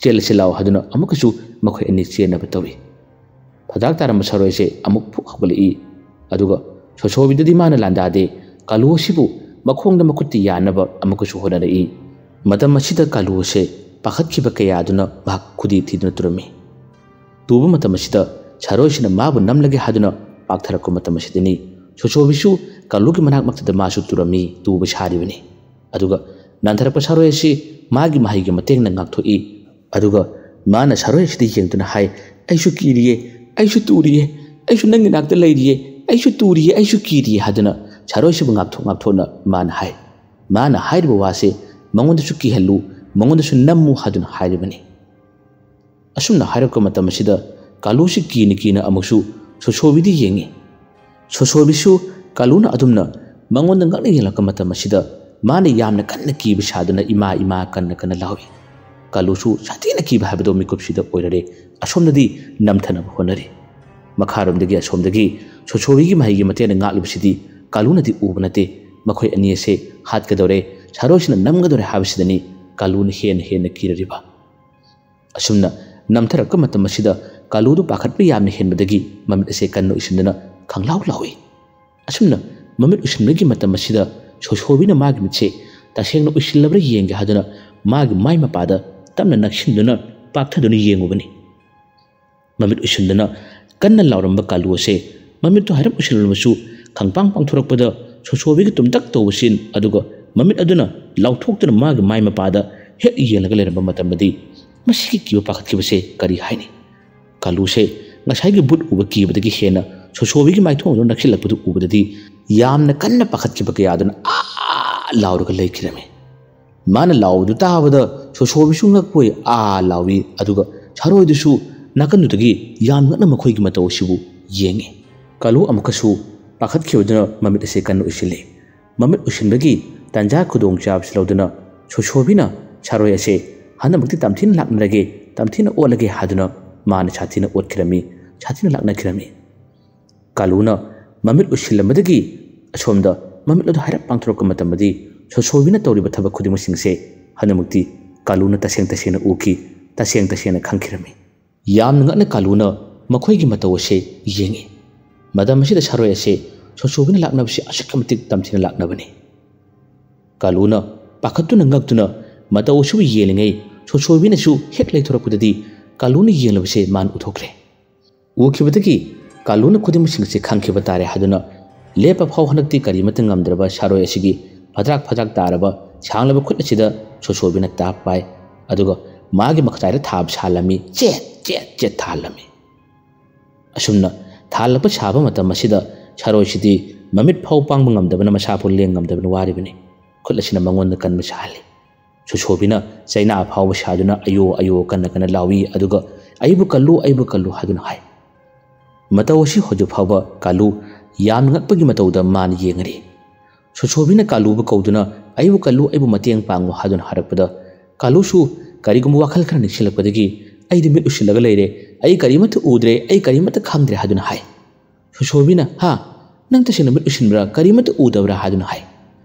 "ꯆꯦꯜꯂꯁꯤ ꯂꯥꯛꯑꯣ" ꯍꯥꯏꯗꯨꯅ ꯑꯃꯨꯛꯀꯁꯨ ꯃꯈꯣꯏ ꯑꯅꯤ ꯆꯦꯟꯅꯕ ꯇꯧꯏ꯫ ꯐꯗꯥꯛ ꯇꯥꯔꯝꯕ ꯁꯥꯔꯣꯏꯁꯦ ꯑꯃꯨꯛ ꯐꯨꯛ ꯍꯧꯒꯠꯂꯛꯏ꯫ ꯑꯗꯨꯒ ꯁꯣꯁꯣꯕꯤꯗꯗꯤ ꯃꯥꯅ ꯂꯥꯟꯗꯥꯗꯦ꯫ ꯀꯥꯂꯨ ꯑꯁꯤꯕꯨ ꯃꯈꯣꯡꯗ ꯃꯈꯨꯠꯇ ꯌꯥꯟꯅꯕ ꯑꯃꯨꯛꯀꯁꯨ ꯍꯣꯠꯅꯔꯛꯏ꯫ ꯃꯇꯝ ꯑꯁꯤꯗ ꯀꯥꯂꯨ ꯑꯁꯦ ꯄꯥꯈꯠꯈꯤꯕ ꯀꯌꯥꯗꯨꯅ ꯃꯍꯥꯛ ꯈꯨꯗꯤ ꯊꯤꯗꯨꯅ ꯇꯨꯔꯝꯃꯤ꯫ ꯇꯨꯕ ꯃꯇꯝ ꯑꯁꯤꯗ ꯁꯥꯔꯣꯏꯁꯤꯅ ꯃꯥꯕꯨ ꯅꯝꯂꯒꯦ ꯍꯥꯏꯗꯨꯅ ꯄꯥꯛꯊꯔꯛꯄ ꯃꯇꯝ ꯑꯁꯤꯗꯅꯤ ꯁꯣꯁꯣꯕꯤꯁꯨ ꯀꯥꯂꯨꯒꯤ ꯃꯅꯥꯛ ꯃꯛꯇꯗ ꯃꯥꯁꯨ ꯇꯨꯔꯝꯃꯤ, ꯇꯨꯕ ꯁꯥꯔꯤꯕꯅꯤ꯫ ꯑꯗꯨꯒ ꯅꯟꯊꯔꯛꯄ ꯁꯥꯔꯣꯏ ꯑꯁꯤ ꯃꯥꯒꯤ ꯃꯍꯩꯒꯤ ꯃꯇꯦꯡꯅ ꯉꯥꯛꯊꯣꯛꯏ꯫ ꯑꯗꯨꯒ ꯃꯥꯅ ꯁꯥꯔꯣꯏ ꯑꯁꯤꯗ ꯌꯦꯡꯗꯨꯅ ꯍꯥꯏ, "ꯑꯩꯁꯨ ꯀꯤꯔꯤꯌꯦ, ꯑꯩꯁꯨ ꯇꯨꯔꯤꯌꯦ, ꯑꯩꯁꯨ ꯅꯪꯒꯤ ꯅꯥꯛꯇ ꯂꯩꯔꯤꯌꯦ, ꯑꯩꯁꯨ ꯇꯨꯔꯤꯌꯦ, ꯑꯩꯁꯨ ꯀꯤꯔꯤꯌꯦ" ꯍꯥꯏꯗꯨꯅ ꯁꯥꯔꯣꯏꯁꯤꯕꯨ ꯉꯥꯛꯊꯣꯛ ꯉꯥꯛꯊꯣꯛꯅ ꯃꯥꯅ ꯍꯥꯏ꯫ ꯃꯥꯅ ꯍꯥꯏꯔꯤꯕ ꯋꯥꯁꯦ ꯃꯉꯣꯟꯗꯁꯨ ꯀꯤꯍꯜꯂꯨ, ꯃꯉꯣꯟꯗꯁꯨ ꯅꯝꯃꯨ ꯍꯥꯏꯗꯨꯅ ꯍꯥꯏꯔꯤꯕꯅꯤ꯫ ꯑꯁꯨꯝꯅ ꯍꯥꯏꯔꯛꯄ ꯃꯇꯝ ꯑꯁꯤꯗ ꯀꯥꯂꯨꯁꯤ ꯀꯤꯅ ꯀꯤꯅ ꯑꯃꯨꯛꯁꯨ ꯁꯣꯁꯣꯕꯤꯗ ꯌꯦꯡꯉꯤ꯫ ꯁꯣꯁꯣꯕꯤꯁꯨ ꯀꯥꯂꯨꯅ ꯑꯗꯨꯝꯅ ꯃꯉꯣꯟꯗ ꯉꯛꯅ ꯌꯦꯡꯂꯛꯄ ꯃꯇꯝ ꯑꯁꯤꯗ ꯃꯥꯅ ꯌꯥꯝꯅ ꯀꯟꯅ ꯀꯤꯕ ꯁꯥꯗꯨꯅ "ꯏꯃꯥ, ꯏꯃꯥ" ꯀꯟꯅ ꯀꯟꯅ ꯂꯥꯎꯏ꯫ ꯀꯥꯂꯨꯁꯨ ꯁꯥꯊꯤꯅ ꯀꯤꯕ ꯍꯥꯏꯕꯗꯣ ꯃꯤꯀꯨꯞꯁꯤꯗ ꯑꯣꯏꯔꯔꯦ꯫ ꯑꯁꯣꯝꯗꯗꯤ ꯅꯝꯊꯅꯕ ꯍꯣꯠꯅꯔꯤ꯫ ꯃꯈꯥꯔꯣꯝꯗꯒꯤ ꯑꯁꯣꯝꯗꯒꯤ ꯁꯣꯁꯣꯕꯤꯒꯤ ꯃꯍꯩꯒꯤ ꯃꯇꯦꯡꯅ ꯉꯥꯛꯂꯤꯕꯁꯤꯗꯤ ꯀꯥꯂꯨꯅꯗꯤ ꯎꯕ ꯅꯠꯇꯦ꯫ ꯃꯈꯣꯏ ꯑꯅꯤ ꯑꯁꯦ ꯍꯥꯠꯀꯗꯧꯔꯦ, ꯁꯥꯔꯣꯏꯁꯤꯅ ꯅꯝꯒꯗꯧꯔꯦ ꯍꯥꯏꯕꯁꯤꯗꯅꯤ ꯀꯥꯂꯨꯅ ꯍꯦꯟꯅ ꯍꯦꯟꯅ ꯀꯤꯔꯔꯤꯕ꯫ ꯑꯁꯨꯝꯅ ꯅꯝꯊꯔꯛꯄ ꯃꯇꯝ ꯑꯁꯤꯗ ꯀꯥꯂꯨꯗꯨ ꯄꯥꯈꯠꯄ ꯌꯥꯝꯅ ꯍꯦꯟꯕꯗꯒꯤ ꯃꯃꯤꯠ ꯑꯁꯦ ꯀꯟꯅ ꯎꯏꯁꯤꯟꯗꯨꯅ ꯈꯪꯂꯥꯎ ꯂꯥꯎꯏ꯫ ꯑꯁꯨꯝꯅ ꯃꯃꯤꯠ ꯎꯏꯁꯤꯟꯕꯒꯤ ꯃꯇꯝ ꯑꯁꯤꯗ ꯁꯣꯁꯣꯕꯤꯅ ꯃꯥꯒꯤ ꯃꯤꯠꯁꯦ ꯇꯁꯦꯡꯅ ꯎꯏꯁꯤꯜꯂꯕ꯭ꯔꯥ ꯌꯦꯡꯒꯦ ꯍꯥꯏꯗꯨꯅ ꯃꯥꯒꯤ ꯃꯥꯏ ꯃꯄꯥꯗ ꯇꯞꯅ ꯅꯛꯁꯤꯟꯗꯨꯅ ꯄꯥꯛꯊꯗꯨꯅ ꯌꯦꯡꯉꯨꯕꯅꯤ꯫ ꯃꯃꯤꯠ ꯎꯏꯁꯤꯟꯗꯨꯅ ꯀꯟꯅ ꯂꯥꯎꯔꯝꯕ ꯀꯥꯂꯨ ꯑꯁꯦ ꯃꯃꯤꯠꯇꯨ ꯍꯥꯏꯔꯞ ꯎꯏꯁꯤꯜꯂꯝꯃꯁꯨ ꯈꯪꯄꯥꯡ ꯄꯥꯡꯊꯣꯔꯛꯄꯗ ꯁꯣꯁꯣꯕꯤꯒꯤ ꯇꯨꯝꯇꯛ ꯇꯧꯕ ꯁꯤꯟ ꯑꯗꯨꯒ ꯃꯃꯤꯠ ꯑꯗꯨꯅ ꯂꯥꯎꯊꯣꯛꯇꯨꯅ ꯃꯥꯒꯤ ꯃꯥꯏ ꯃꯄꯥꯗ ꯍꯦꯛ ꯌꯦꯡꯂꯒ ꯂꯩꯔꯝꯕ ꯃꯇꯝꯗꯗꯤ ꯃꯁꯤꯒꯤ ꯀꯤꯕ ꯄꯥꯈꯠꯈꯤꯕꯁꯦ ꯀꯔꯤ ꯍꯥꯏꯅꯤ? ꯀꯥꯂꯨꯁꯦ ꯉꯁꯥꯏꯒꯤ ꯚꯨꯠ ꯎꯕ ꯀꯤꯕꯗꯒꯤ ꯍꯦꯟꯅ ꯁꯣꯁꯣꯕꯤꯒꯤ ꯃꯥꯏꯊꯣꯡꯗꯨ ꯅꯛꯁꯤꯜꯂꯛꯄꯗꯨ ꯎꯕꯗꯗꯤ ꯌꯥꯝꯅ ꯀꯟꯅ ꯄꯥꯈꯠꯈꯤꯕ ꯀꯌꯥꯗꯨꯅ "ꯑꯥ" ꯂꯥꯎꯔꯒ ꯂꯩꯈꯤꯔꯝꯃꯤ꯫ ꯃꯥꯅ ꯂꯥꯎꯕꯗꯨ ꯇꯥꯕꯗ ꯁꯣꯁꯣꯕꯤꯁꯨ ꯉꯛꯄꯣꯏ "ꯑꯥ" ꯂꯥꯎꯏ, ꯑꯗꯨꯒ ꯁꯥꯔꯣꯏꯗꯨꯁꯨ ꯅꯥꯀꯟꯗꯨꯗꯒꯤ ꯌꯥꯝ ꯉꯛꯅ ꯃꯈꯣꯏꯒꯤ ꯃꯇꯧ ꯑꯁꯤꯕꯨ ꯌꯦꯡꯉꯤ꯫ ꯀꯥꯂꯨ ꯑꯃꯨꯛꯀꯁꯨ ꯄꯥꯈꯠꯈꯤꯕꯗꯨꯅ ꯃꯃꯤꯠ ꯑꯁꯦ ꯀꯟꯅ ꯎꯏꯁꯤꯜꯂꯤ꯫ ꯃꯃꯤꯠ ꯎꯏꯁꯤꯟꯕꯒꯤ ꯇꯥꯟꯖꯥ ꯈꯨꯗꯣꯡꯆꯥꯕꯁꯤ ꯂꯧꯗꯨꯅ ꯁꯣꯁꯣꯕꯤꯅ ꯁꯥꯔꯣꯏ ꯑꯁꯦ "ꯍꯟꯗꯛꯃꯛꯇꯤ ꯇꯝꯊꯤꯅ ꯂꯥꯛꯅꯔꯒꯦ, ꯇꯝꯊꯤꯅ ꯑꯣꯠꯂꯒꯦ" ꯍꯥꯏꯗꯨꯅ ꯃꯥꯅ ꯁꯥꯊꯤꯅ ꯑꯣꯠꯈꯤꯔꯝꯃꯤ, ꯁꯥꯊꯤꯅ ꯂꯥꯛꯅꯈꯤꯔꯝꯃꯤ꯫ ꯀꯥꯂꯨꯅ ꯃꯃꯤꯠ ꯎꯏꯁꯤꯜꯂꯝꯕꯗꯒꯤ ꯑꯁꯣꯝꯗ ꯃꯃꯤꯠ ꯑꯗꯨ ꯍꯥꯏꯔꯞ ꯄꯥꯡꯊꯣꯔꯛꯄ ꯃꯇꯝꯗꯗꯤ ꯁꯣꯁꯣꯕꯤꯅ ꯇꯧꯔꯤꯕ ꯊꯕꯛ ꯈꯨꯗꯤꯡꯃꯛꯁꯤꯡꯁꯦ ꯍꯟꯗꯛꯃꯛꯇꯤ ꯀꯥꯂꯨꯅ ꯇꯁꯦꯡ ꯇꯁꯦꯡꯅ ꯎꯈꯤ, ꯇꯁꯦꯡ ꯇꯁꯦꯡꯅ ꯈꯪꯈꯤꯔꯝꯃꯤ꯫ ꯌꯥꯝꯅ ꯉꯛꯅ ꯀꯥꯂꯨꯅ ꯃꯈꯣꯏꯒꯤ ꯃꯇꯧ ꯑꯁꯦ ꯌꯦꯡꯉꯤ꯫ ꯃꯇꯝ ꯑꯁꯤꯗ ꯁꯥꯔꯣꯏ ꯑꯁꯦ ꯁꯣꯁꯣꯕꯤꯅ ꯂꯥꯛꯅꯕꯁꯤ ꯑꯁꯨꯛꯀꯤ ꯃꯇꯤꯛ ꯇꯝꯊꯤꯅ ꯂꯥꯛꯅꯕꯅꯤ꯫ ꯀꯥꯂꯨꯅ ꯄꯥꯈꯠꯇꯨꯅ ꯉꯛꯇꯨꯅ ꯃꯇꯧ ꯑꯁꯤꯕꯨ ꯌꯦꯡꯂꯤꯉꯩ, ꯁꯣꯁꯣꯕꯤꯅꯁꯨ ꯍꯦꯛ ꯂꯩꯊꯣꯔꯛꯄꯗꯗꯤ ꯀꯥꯂꯨꯅ ꯌꯦꯡꯂꯕꯁꯦ ꯃꯥꯅ ꯎꯊꯣꯛꯈ꯭ꯔꯦ꯫ ꯎꯈꯤꯕꯗꯒꯤ ꯀꯥꯂꯨꯅ ꯈꯨꯗꯤꯡꯃꯛꯁꯤꯡ ꯑꯁꯤ ꯈꯪꯈꯤꯕ ꯇꯥꯔꯦ ꯍꯥꯏꯗꯨꯅ ꯂꯦꯞꯄ ꯐꯥꯎ ꯍꯟꯗꯛꯇꯤ ꯀꯔꯤꯃꯠꯇ ꯉꯝꯗ꯭ꯔꯕ ꯁꯥꯔꯣꯏ ꯑꯁꯤꯒꯤ ꯐꯗ꯭ꯔꯥꯛ ꯐꯗ꯭ꯔꯥꯛ ꯇꯥꯔꯕ ꯁꯥꯡꯂꯕ ꯈꯨꯠ ꯑꯁꯤꯗ ꯁꯣꯁꯣꯕꯤꯅ ꯇꯥꯞ ꯄꯥꯏ꯫ ꯑꯗꯨꯒ ꯃꯥꯒꯤ ꯃꯈꯥꯗ ꯊꯥꯕ ꯁꯥꯍꯜꯂꯝꯃꯤ꯫ ꯆꯦꯠ ꯆꯦꯠ ꯆꯦꯠ ꯊꯥꯍꯜꯂꯝꯃꯤ꯫ ꯑꯁꯨꯝꯅ ꯊꯥꯜꯂꯛꯄ ꯁꯥꯕ ꯃꯇꯝ ꯑꯁꯤꯗ ꯁꯥꯔꯣꯏꯁꯤꯗꯤ ꯃꯃꯤꯠ ꯐꯥꯎ ꯄꯥꯡꯕ ꯉꯝꯗꯕꯅ, ꯃꯁꯥ ꯐꯥꯎ ꯂꯦꯡ ꯉꯝꯗꯕꯅ ꯋꯥꯔꯤꯕꯅꯤ꯫ ꯈꯨꯠ ꯑꯁꯤꯅ ꯃꯉꯣꯟꯗ ꯀꯟꯕ ꯁꯥꯍꯜꯂꯤ꯫ ꯁꯣꯁꯣꯕꯤꯅ ꯆꯩꯅꯥ ꯐꯥꯎꯕ ꯁꯥꯗꯨꯅ "ꯑꯌꯣ, ꯑꯌꯣ" ꯀꯟꯅ ꯀꯟꯅ ꯂꯥꯎꯏ, ꯑꯗꯨꯒ "ꯑꯩꯕꯨ ꯀꯜꯂꯨ, ꯑꯩꯕꯨ ꯀꯜꯂꯨ" ꯍꯥꯏꯗꯨꯅ ꯍꯥꯏ꯫ ꯃꯇꯧ ꯑꯁꯤ ꯍꯧꯖꯤꯛ ꯐꯥꯎꯕ ꯀꯥꯂꯨ ꯌꯥꯝꯅ ꯉꯛꯄꯒꯤ ꯃꯇꯧꯗ ꯃꯥꯅ ꯌꯦꯡꯉꯔꯤ꯫ ꯁꯣꯁꯣꯕꯤꯅ ꯀꯥꯂꯨꯕꯨ ꯀꯧꯗꯨꯅ "ꯑꯩꯕꯨ ꯀꯜꯂꯨ, ꯑꯩꯕꯨ ꯃꯇꯦꯡ ꯄꯥꯡꯉꯨ" ꯍꯥꯏꯗꯨꯅ ꯍꯥꯏꯔꯛꯄꯗ, ꯀꯥꯂꯨꯁꯨ ꯀꯔꯤꯒꯨꯝꯕ ꯋꯥꯈꯜ ꯈꯔ ꯅꯤꯡꯁꯤꯡꯂꯛꯄꯗꯒꯤ "ꯑꯩꯗꯤ ꯃꯤꯠ ꯎꯏꯁꯤꯜꯂꯒ ꯂꯩꯔꯦ, ꯑꯩ ꯀꯔꯤꯃꯠꯇ ꯎꯗ꯭ꯔꯦ, ꯑꯩ ꯀꯔꯤꯃꯠꯇ ꯈꯪꯗ꯭ꯔꯦ" ꯍꯥꯏꯗꯨꯅ ꯍꯥꯏ꯫ ꯁꯣꯁꯣꯕꯤꯅ "ꯍꯥ? ꯅꯪ ꯇꯁꯦꯡꯅ ꯃꯤꯠ ꯎꯏꯁꯤꯟꯕ꯭ꯔꯥ? ꯀꯔꯤꯃꯠꯇ ꯎꯗꯕ꯭ꯔꯥ?" ꯍꯥꯏꯗꯨꯅ ꯍꯥꯏ꯫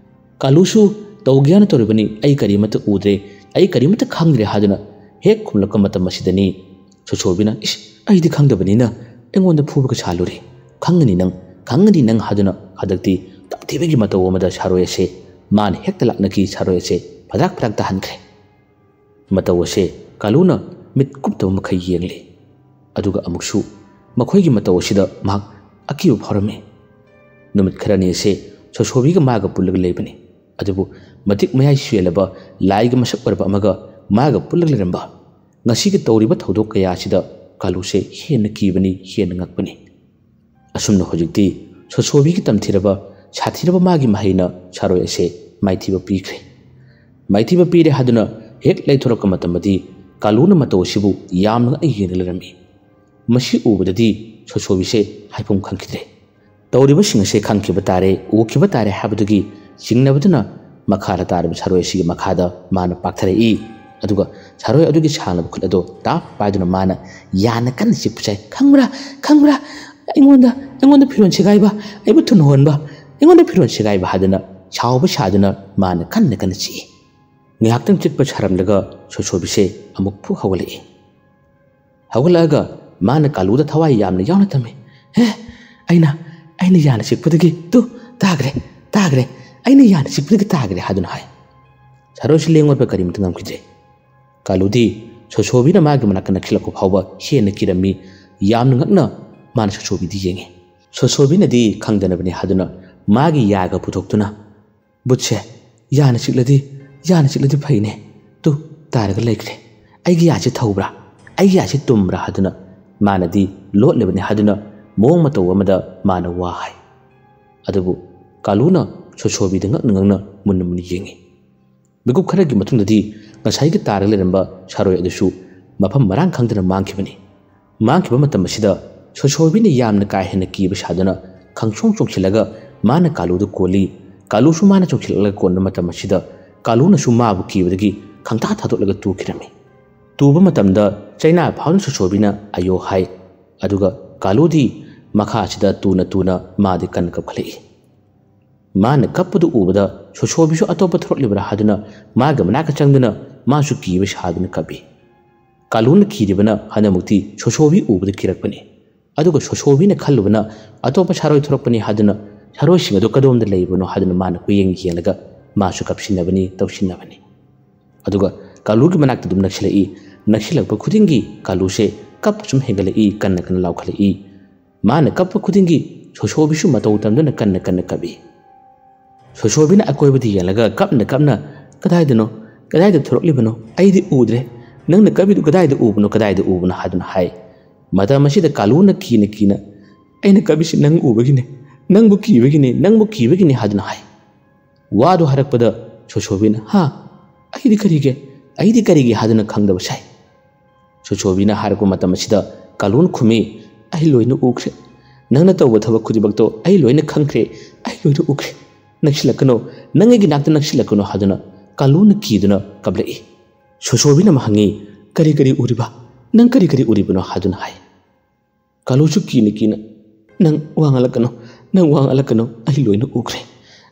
ꯀꯥꯂꯨꯁꯨ "ꯇꯧꯒꯦ ꯍꯥꯏꯅ ꯇꯧꯔꯤꯕꯅꯤ, ꯑꯩ ꯀꯔꯤꯃꯠꯇ ꯎꯗ꯭ꯔꯦ, ꯑꯩ ꯀꯔꯤꯃꯠꯇ ꯈꯪꯗ꯭ꯔꯦ" ꯍꯥꯏꯗꯨꯅ ꯍꯦꯛ ꯈꯨꯝꯂꯛꯄ ꯃꯇꯝ ꯑꯁꯤꯗꯅꯤ ꯁꯣꯁꯣꯕꯤꯅ "ꯏꯁ, ꯑꯩꯗꯤ ꯈꯪꯗꯕꯅꯤꯅ ꯑꯩꯉꯣꯟꯗ ꯐꯨꯕꯒ ꯁꯥꯜꯂꯨꯔꯦ꯫ ꯈꯪꯒꯅꯤ ꯅꯪ, ꯈꯪꯒꯅꯤ ꯅꯪ" ꯍꯥꯏꯗꯨꯅ ꯍꯟꯗꯛꯇꯤ ꯇꯝꯊꯤꯕꯒꯤ ꯃꯇꯧ ꯑꯃꯗ ꯁꯥꯔꯣꯏ ꯑꯁꯦ ꯃꯥꯅ ꯍꯦꯛꯇ ꯂꯥꯛꯅꯈꯤ꯫ ꯁꯥꯔꯣꯏ ꯑꯁꯦ ꯐꯗ꯭ꯔꯥꯛ ꯐꯗ꯭ꯔꯥꯛ ꯇꯥꯍꯟꯈ꯭ꯔꯦ꯫ ꯃꯇꯧ ꯑꯁꯦ ꯀꯥꯂꯨꯅ ꯃꯤꯠ ꯀꯨꯞꯇꯕ ꯃꯈꯩ ꯌꯦꯡꯂꯤ꯫ ꯑꯗꯨꯒ ꯑꯃꯨꯛꯁꯨ ꯃꯈꯣꯏꯒꯤ ꯃꯇꯧ ꯑꯁꯤꯗ ꯃꯍꯥꯛ ꯑꯀꯤꯕ ꯐꯥꯎꯔꯝꯃꯤ꯫ ꯅꯨꯃꯤꯠ ꯈꯔꯅꯤ ꯑꯁꯦ ꯁꯣꯁꯣꯕꯤꯒ ꯃꯥꯒ ꯄꯨꯜꯂꯒ ꯂꯩꯕꯅꯤ꯫ ꯑꯗꯨꯕꯨ ꯃꯇꯤꯛ ꯃꯌꯥꯏ ꯁꯦꯜꯂꯕ ꯂꯥꯏꯒꯤ ꯃꯁꯛ ꯑꯣꯏꯔꯕ ꯑꯃꯒ ꯃꯥꯒ ꯄꯨꯜꯂꯒ ꯂꯩꯔꯝꯕ꯫ ꯉꯁꯤꯒꯤ ꯇꯧꯔꯤꯕ ꯊꯧꯗꯣꯛ ꯀꯌꯥ ꯑꯁꯤꯗ ꯀꯥꯂꯨꯁꯦ ꯍꯦꯟꯅ ꯀꯤꯕꯅꯤ, ꯍꯦꯟꯅ ꯉꯛꯄꯅꯤ꯫ ꯑꯁꯨꯝꯅ ꯍꯧꯖꯤꯛꯇꯤ ꯁꯣꯁꯣꯕꯤꯒꯤ ꯇꯝꯊꯤꯔꯕ, ꯁꯥꯊꯤꯔꯕ ꯃꯥꯒꯤ ꯃꯍꯩꯅ ꯁꯥꯔꯣꯏ ꯑꯁꯦ ꯃꯥꯏꯊꯤꯕ ꯄꯤꯈ꯭ꯔꯦ꯫ ꯃꯥꯏꯊꯤꯕ ꯄꯤꯔꯦ ꯍꯥꯏꯗꯨꯅ ꯍꯦꯛ ꯂꯩꯊꯣꯔꯛꯄ ꯃꯇꯝꯗꯗꯤ ꯀꯥꯂꯨꯅ ꯃꯇꯧ ꯑꯁꯤꯕꯨ ꯌꯥꯝꯅ ꯉꯛꯅ ꯌꯦꯡꯗꯨꯅ ꯂꯩꯔꯝꯃꯤ꯫ ꯃꯁꯤ ꯎꯕꯗꯗꯤ ꯁꯣꯁꯣꯕꯤꯁꯦ ꯍꯥꯏꯐꯝ ꯈꯪꯈꯤꯗ꯭ꯔꯦ꯫ ꯇꯧꯔꯤꯕꯁꯤꯡ ꯑꯁꯦ ꯈꯪꯈꯤꯕ ꯇꯥꯔꯦ, ꯎꯈꯤꯕ ꯇꯥꯔꯦ ꯍꯥꯏꯕꯗꯨꯒꯤ ꯆꯤꯡꯅꯕꯗꯨꯅ ꯃꯈꯥꯗ ꯇꯥꯔꯤꯕ ꯁꯥꯔꯣꯏ ꯑꯁꯤꯒꯤ ꯃꯈꯥꯗ ꯃꯥꯅ ꯄꯥꯛꯊꯔꯛꯏ꯫ ꯑꯗꯨꯒ ꯁꯥꯔꯣꯏ ꯑꯗꯨꯒꯤ ꯁꯥꯡꯂꯕ ꯈꯨꯠ ꯑꯗꯨ ꯇꯥꯞ ꯄꯥꯏꯗꯨꯅ ꯃꯥꯅ ꯌꯥꯅ ꯀꯟꯅ ꯆꯤꯛꯄ ꯁꯥꯏ꯫ "ꯈꯪꯕ꯭ꯔꯥ? ꯈꯪꯕ꯭ꯔꯥ? ꯑꯩꯉꯣꯟꯗ, ꯑꯩꯉꯣꯟꯗ ꯐꯤꯔꯣꯜ ꯁꯦꯒꯥꯏꯕ, ꯑꯩꯕꯨ ꯊꯨꯅ ꯍꯣꯟꯕ, ꯑꯩꯉꯣꯟꯗ ꯐꯤꯔꯣꯜ ꯁꯦꯒꯥꯏꯕ" ꯍꯥꯏꯗꯨꯅ ꯁꯥꯎꯕ ꯁꯥꯗꯨꯅ ꯃꯥꯅ ꯀꯟꯅ ꯀꯟꯅ ꯆꯤꯛꯏ꯫ ꯉꯥꯏꯍꯥꯛꯇꯪ ꯆꯤꯛꯄ ꯁꯥꯔꯝꯂꯒ ꯁꯣꯁꯣꯕꯤꯁꯦ ꯑꯃꯨꯛ ꯐꯨꯛ ꯍꯧꯒꯠꯂꯛꯏ꯫ ꯍꯧꯒꯠꯂꯛꯑꯒ ꯃꯥꯅ ꯀꯥꯂꯨꯗ ꯊꯋꯥꯏ ꯌꯥꯝꯅ ꯌꯥꯎꯅ ꯇꯝꯃꯤ꯫ "ꯍꯦ, ꯑꯩꯅ, ꯑꯩꯅ ꯌꯥꯅ ꯆꯤꯛꯄꯗꯒꯤ ꯇꯨ, ꯇꯥꯈ꯭ꯔꯦ, ꯇꯥꯈ꯭ꯔꯦ꯫ "ꯑꯩꯅ ꯌꯥꯅ ꯆꯤꯛꯄꯗꯒꯤ ꯇꯥꯈ꯭ꯔꯦ" ꯍꯥꯏꯗꯨꯅ ꯍꯥꯏ꯫ ꯁꯥꯔꯣꯏꯁꯨ ꯂꯦꯡ ꯑꯣꯠꯄ ꯀꯔꯤꯃꯇ ꯉꯝꯈꯤꯗ꯭ꯔꯦ꯫ ꯀꯥꯂꯨꯗꯤ ꯁꯣꯁꯣꯕꯤꯅ ꯃꯥꯒꯤ ꯃꯅꯥꯛꯇ ꯅꯛꯁꯤꯜꯂꯛꯄ ꯐꯥꯎꯕ ꯍꯦꯟꯅ ꯀꯤꯔꯝꯃꯤ꯫ ꯌꯥꯝꯅ ꯉꯛꯅ ꯃꯥꯅ ꯁꯣꯁꯣꯕꯤꯗꯤ ꯌꯦꯡꯉꯤ꯫ ꯁꯣꯁꯣꯕꯤꯅꯗꯤ ꯈꯪꯗꯅꯕꯅꯤ ꯍꯥꯏꯗꯨꯅ ꯃꯥꯒꯤ ꯌꯥꯒ ꯄꯨꯊꯣꯛꯇꯨꯅ, "ꯕꯨꯠꯁꯦ, ꯌꯥꯅ ꯆꯤꯛꯂꯗꯤ, ꯌꯥꯅ ꯆꯤꯛꯂꯗꯤ ꯐꯩꯅꯦ꯫ ꯇꯨ, ꯇꯥꯔꯒ ꯂꯩꯈ꯭ꯔꯦ꯫ ꯑꯩꯒꯤ ꯌꯥꯁꯦ ꯊꯧꯕ꯭ꯔꯥ? ꯑꯩꯒꯤ ꯌꯥꯁꯦ ꯇꯨꯝꯕ꯭ꯔꯥ?" ꯍꯥꯏꯗꯨꯅ ꯃꯥꯅꯗꯤ ꯂꯣꯠꯂꯤꯕꯅꯤ ꯍꯥꯏꯗꯨꯅ ꯃꯑꯣꯡ ꯃꯇꯧ ꯑꯃꯗ ꯃꯥꯅ ꯋꯥ ꯍꯥꯏ꯫ ꯑꯗꯨꯕꯨ ꯀꯥꯂꯨꯅ ꯁꯣꯁꯣꯕꯤꯗ ꯉꯛꯅ ꯉꯛꯅ ꯃꯨꯟꯅ ꯃꯨꯟꯅ ꯌꯦꯡꯉꯤ꯫ ꯃꯤꯀꯨꯞ ꯈꯔꯒꯤ ꯃꯇꯨꯡꯗꯗꯤ ꯉꯁꯥꯏꯒꯤ ꯇꯥꯔꯒ ꯂꯩꯔꯝꯕ ꯁꯥꯔꯣꯏ ꯑꯗꯨꯁꯨ ꯃꯐꯝ ꯃꯔꯥꯡ ꯈꯪꯗꯅ ꯃꯥꯡꯈꯤꯕꯅꯤ꯫ ꯃꯥꯡꯈꯤꯕ ꯃꯇꯝ ꯑꯁꯤꯗ ꯁꯣꯁꯣꯕꯤꯅ ꯌꯥꯝꯅ ꯀꯥ ꯍꯦꯟꯅ ꯀꯤꯕ ꯁꯥꯗꯨꯅ ꯈꯪꯆꯣꯡ ꯆꯣꯡꯁꯤꯜꯂꯒ ꯃꯥꯅ ꯀꯥꯂꯨꯗ ꯀꯣꯜꯂꯤ꯫ ꯀꯥꯂꯨꯁꯨ ꯃꯥꯅ ꯆꯣꯡꯁꯤꯜꯂꯛꯂꯒ ꯀꯣꯟꯕ ꯃꯇꯝ ꯑꯁꯤꯗ ꯀꯥꯂꯨꯅꯁꯨ ꯃꯥꯕꯨ ꯀꯤꯕꯗꯒꯤ ꯈꯪꯊꯥ ꯊꯥꯗꯣꯛꯂꯒ ꯇꯨꯈꯤꯔꯝꯃꯤ꯫ ꯇꯨꯕ ꯃꯇꯝꯗ ꯆꯩꯅꯥ ꯐꯥꯎꯅ ꯁꯣꯁꯣꯕꯤꯅ "ꯑꯌꯣ" ꯍꯥꯏ꯫ ꯑꯗꯨꯒ ꯀꯥꯂꯨꯗꯤ ꯃꯈꯥꯁꯤꯗ ꯇꯨꯅ ꯇꯨꯅ ꯃꯥꯗꯤ ꯀꯟꯅ ꯀꯞꯈꯠꯂꯛꯏ꯫ ꯃꯥꯅ ꯀꯞꯄꯗꯨ ꯎꯕꯗ ꯁꯣꯁꯣꯕꯤꯁꯨ ꯑꯇꯣꯞꯄ ꯊꯣꯔꯛꯂꯤꯕ꯭ꯔꯥ ꯍꯥꯏꯗꯨꯅ ꯃꯥꯒꯤ ꯃꯅꯥꯛꯇ ꯆꯪꯗꯨꯅ ꯃꯥꯁꯨ ꯀꯤꯕ ꯁꯥꯗꯨꯅ ꯀꯞꯄꯤ꯫ ꯀꯥꯂꯨꯅ ꯀꯤꯔꯤꯕꯅ ꯍꯟꯗꯛꯃꯛꯇꯤ ꯁꯣꯁꯣꯕꯤ ꯎꯕꯗ ꯀꯤꯔꯛꯄꯅꯤ꯫ ꯑꯗꯨꯒ ꯁꯣꯁꯣꯕꯤꯅ ꯈꯜꯂꯨꯕꯅ ꯑꯇꯣꯞꯄ ꯁꯥꯔꯣꯏ ꯊꯣꯔꯛꯄꯅꯤ ꯍꯥꯏꯗꯨꯅ ꯁꯥꯔꯣꯏꯁꯤꯡ ꯑꯗꯨ ꯀꯗꯣꯝꯗ ꯂꯩꯕꯅꯣ ꯍꯥꯏꯗꯨꯅ ꯃꯥꯅ ꯀꯨꯌꯦꯡ ꯌꯦꯡꯂꯒ ꯃꯥꯁꯨ ꯀꯞꯁꯤꯟꯅꯕꯅꯤ, ꯇꯧꯁꯤꯟꯅꯕꯅꯤ꯫ ꯑꯗꯨꯒ ꯀꯥꯂꯨꯒꯤ ꯃꯅꯥꯛꯇ ꯑꯗꯨꯝ ꯅꯛꯁꯤꯜꯂꯛꯏ꯫ ꯅꯛꯁꯤꯜꯂꯛꯄ ꯈꯨꯗꯤꯡꯒꯤ ꯀꯥꯂꯨꯁꯦ ꯀꯞꯄ ꯁꯨꯝ ꯍꯦꯟꯒꯠꯂꯛꯏ, ꯀꯟꯅ ꯀꯟꯅ ꯂꯥꯎꯈꯠꯂꯛꯏ꯫ ꯃꯥꯅ ꯀꯞꯄ ꯈꯨꯗꯤꯡꯒꯤ ꯁꯣꯁꯣꯕꯤꯁꯨ ꯃꯇꯧ ꯇꯝꯗꯨꯅ ꯀꯟꯅ ꯀꯟꯅ ꯀꯞꯏ꯫ ꯁꯣꯁꯣꯕꯤꯅ ꯑꯀꯣꯏꯕꯗ ꯌꯦꯡꯂꯒ ꯀꯞꯅ ꯀꯞꯅ, "ꯀꯗꯥꯏꯗꯅꯣ? ꯀꯗꯥꯏꯗ ꯊꯣꯔꯛꯂꯤꯕꯅꯣ? ꯑꯩꯗꯤ ꯎꯗ꯭ꯔꯦ꯫ ꯅꯪꯅ ꯀꯞꯄꯤꯗꯨ ꯀꯗꯥꯏꯗ ꯎꯕꯅꯣ? ꯀꯗꯥꯏꯗ ꯎꯕꯅꯣ?" ꯍꯥꯏꯗꯨꯅ ꯍꯥꯏ꯫ ꯃꯇꯝ ꯑꯁꯤꯗ ꯀꯥꯂꯨꯅ ꯀꯤꯅ ꯀꯤꯅ, "ꯑꯩꯅ ꯀꯞꯄꯤꯁꯤ ꯅꯪ ꯎꯕꯒꯤꯅꯦ, ꯅꯪꯕꯨ ꯀꯤꯕꯒꯤꯅꯦ, ꯅꯪꯕꯨ ꯀꯤꯕꯒꯤꯅꯦ" ꯍꯥꯏꯗꯨꯅ ꯍꯥꯏ꯫ ꯋꯥꯗꯨ ꯍꯥꯏꯔꯛꯄꯗ ꯁꯣꯁꯣꯕꯤꯅ, "ꯍꯥ? ꯑꯩꯗꯤ ꯀꯔꯤꯒꯤ? ꯑꯩꯗꯤ ꯀꯔꯤꯒꯤ?" ꯍꯥꯏꯗꯨꯅ ꯈꯪꯗꯕ ꯁꯥꯏ꯫ ꯁꯣꯁꯣꯕꯤꯅ ꯍꯥꯏꯔꯛꯄ ꯃꯇꯝ ꯑꯁꯤꯗ ꯀꯥꯂꯨꯅ ꯈꯨꯝꯃꯤ, "ꯑꯩ ꯂꯣꯏꯅ ꯎꯈ꯭ꯔꯦ꯫ ꯅꯪꯅ ꯇꯧꯕ ꯊꯕꯛ ꯈꯨꯗꯤꯡꯃꯛꯇꯣ ꯑꯩ ꯂꯣꯏꯅ ꯈꯪꯈ꯭ꯔꯦ꯫ ꯑꯩ ꯂꯣꯏꯅ ꯎꯈ꯭ꯔꯦ꯫ ꯅꯛꯁꯤꯜꯂꯛꯀꯅꯨ, ꯅꯪ ꯑꯩꯒꯤ ꯅꯥꯛꯇ ꯅꯛꯁꯤꯜꯂꯛꯀꯅꯨ" ꯍꯥꯏꯗꯨꯅ ꯀꯥꯂꯨꯅ ꯀꯤꯗꯨꯅ ꯀꯞꯂꯛꯏ꯫ ꯁꯣꯁꯣꯕꯤꯅ ꯑꯃꯨꯛ ꯍꯪꯉꯤ, "ꯀꯔꯤ ꯀꯔꯤ ꯎꯔꯤꯕ? ꯅꯪ ꯀꯔꯤ ꯀꯔꯤ ꯎꯔꯤꯕꯅꯣ?" ꯍꯥꯏꯗꯨꯅ ꯍꯥꯏ꯫ ꯀꯥꯂꯨꯁꯨ ꯀꯤꯅ ꯀꯤꯅ, "ꯅꯪ ꯋꯥ ꯉꯥꯡꯂꯛꯀꯅꯨ, ꯅꯪ ꯋꯥ ꯉꯥꯡꯂꯛꯀꯅꯨ, ꯑꯩ ꯂꯣꯏꯅ ꯎꯈ꯭ꯔꯦ꯫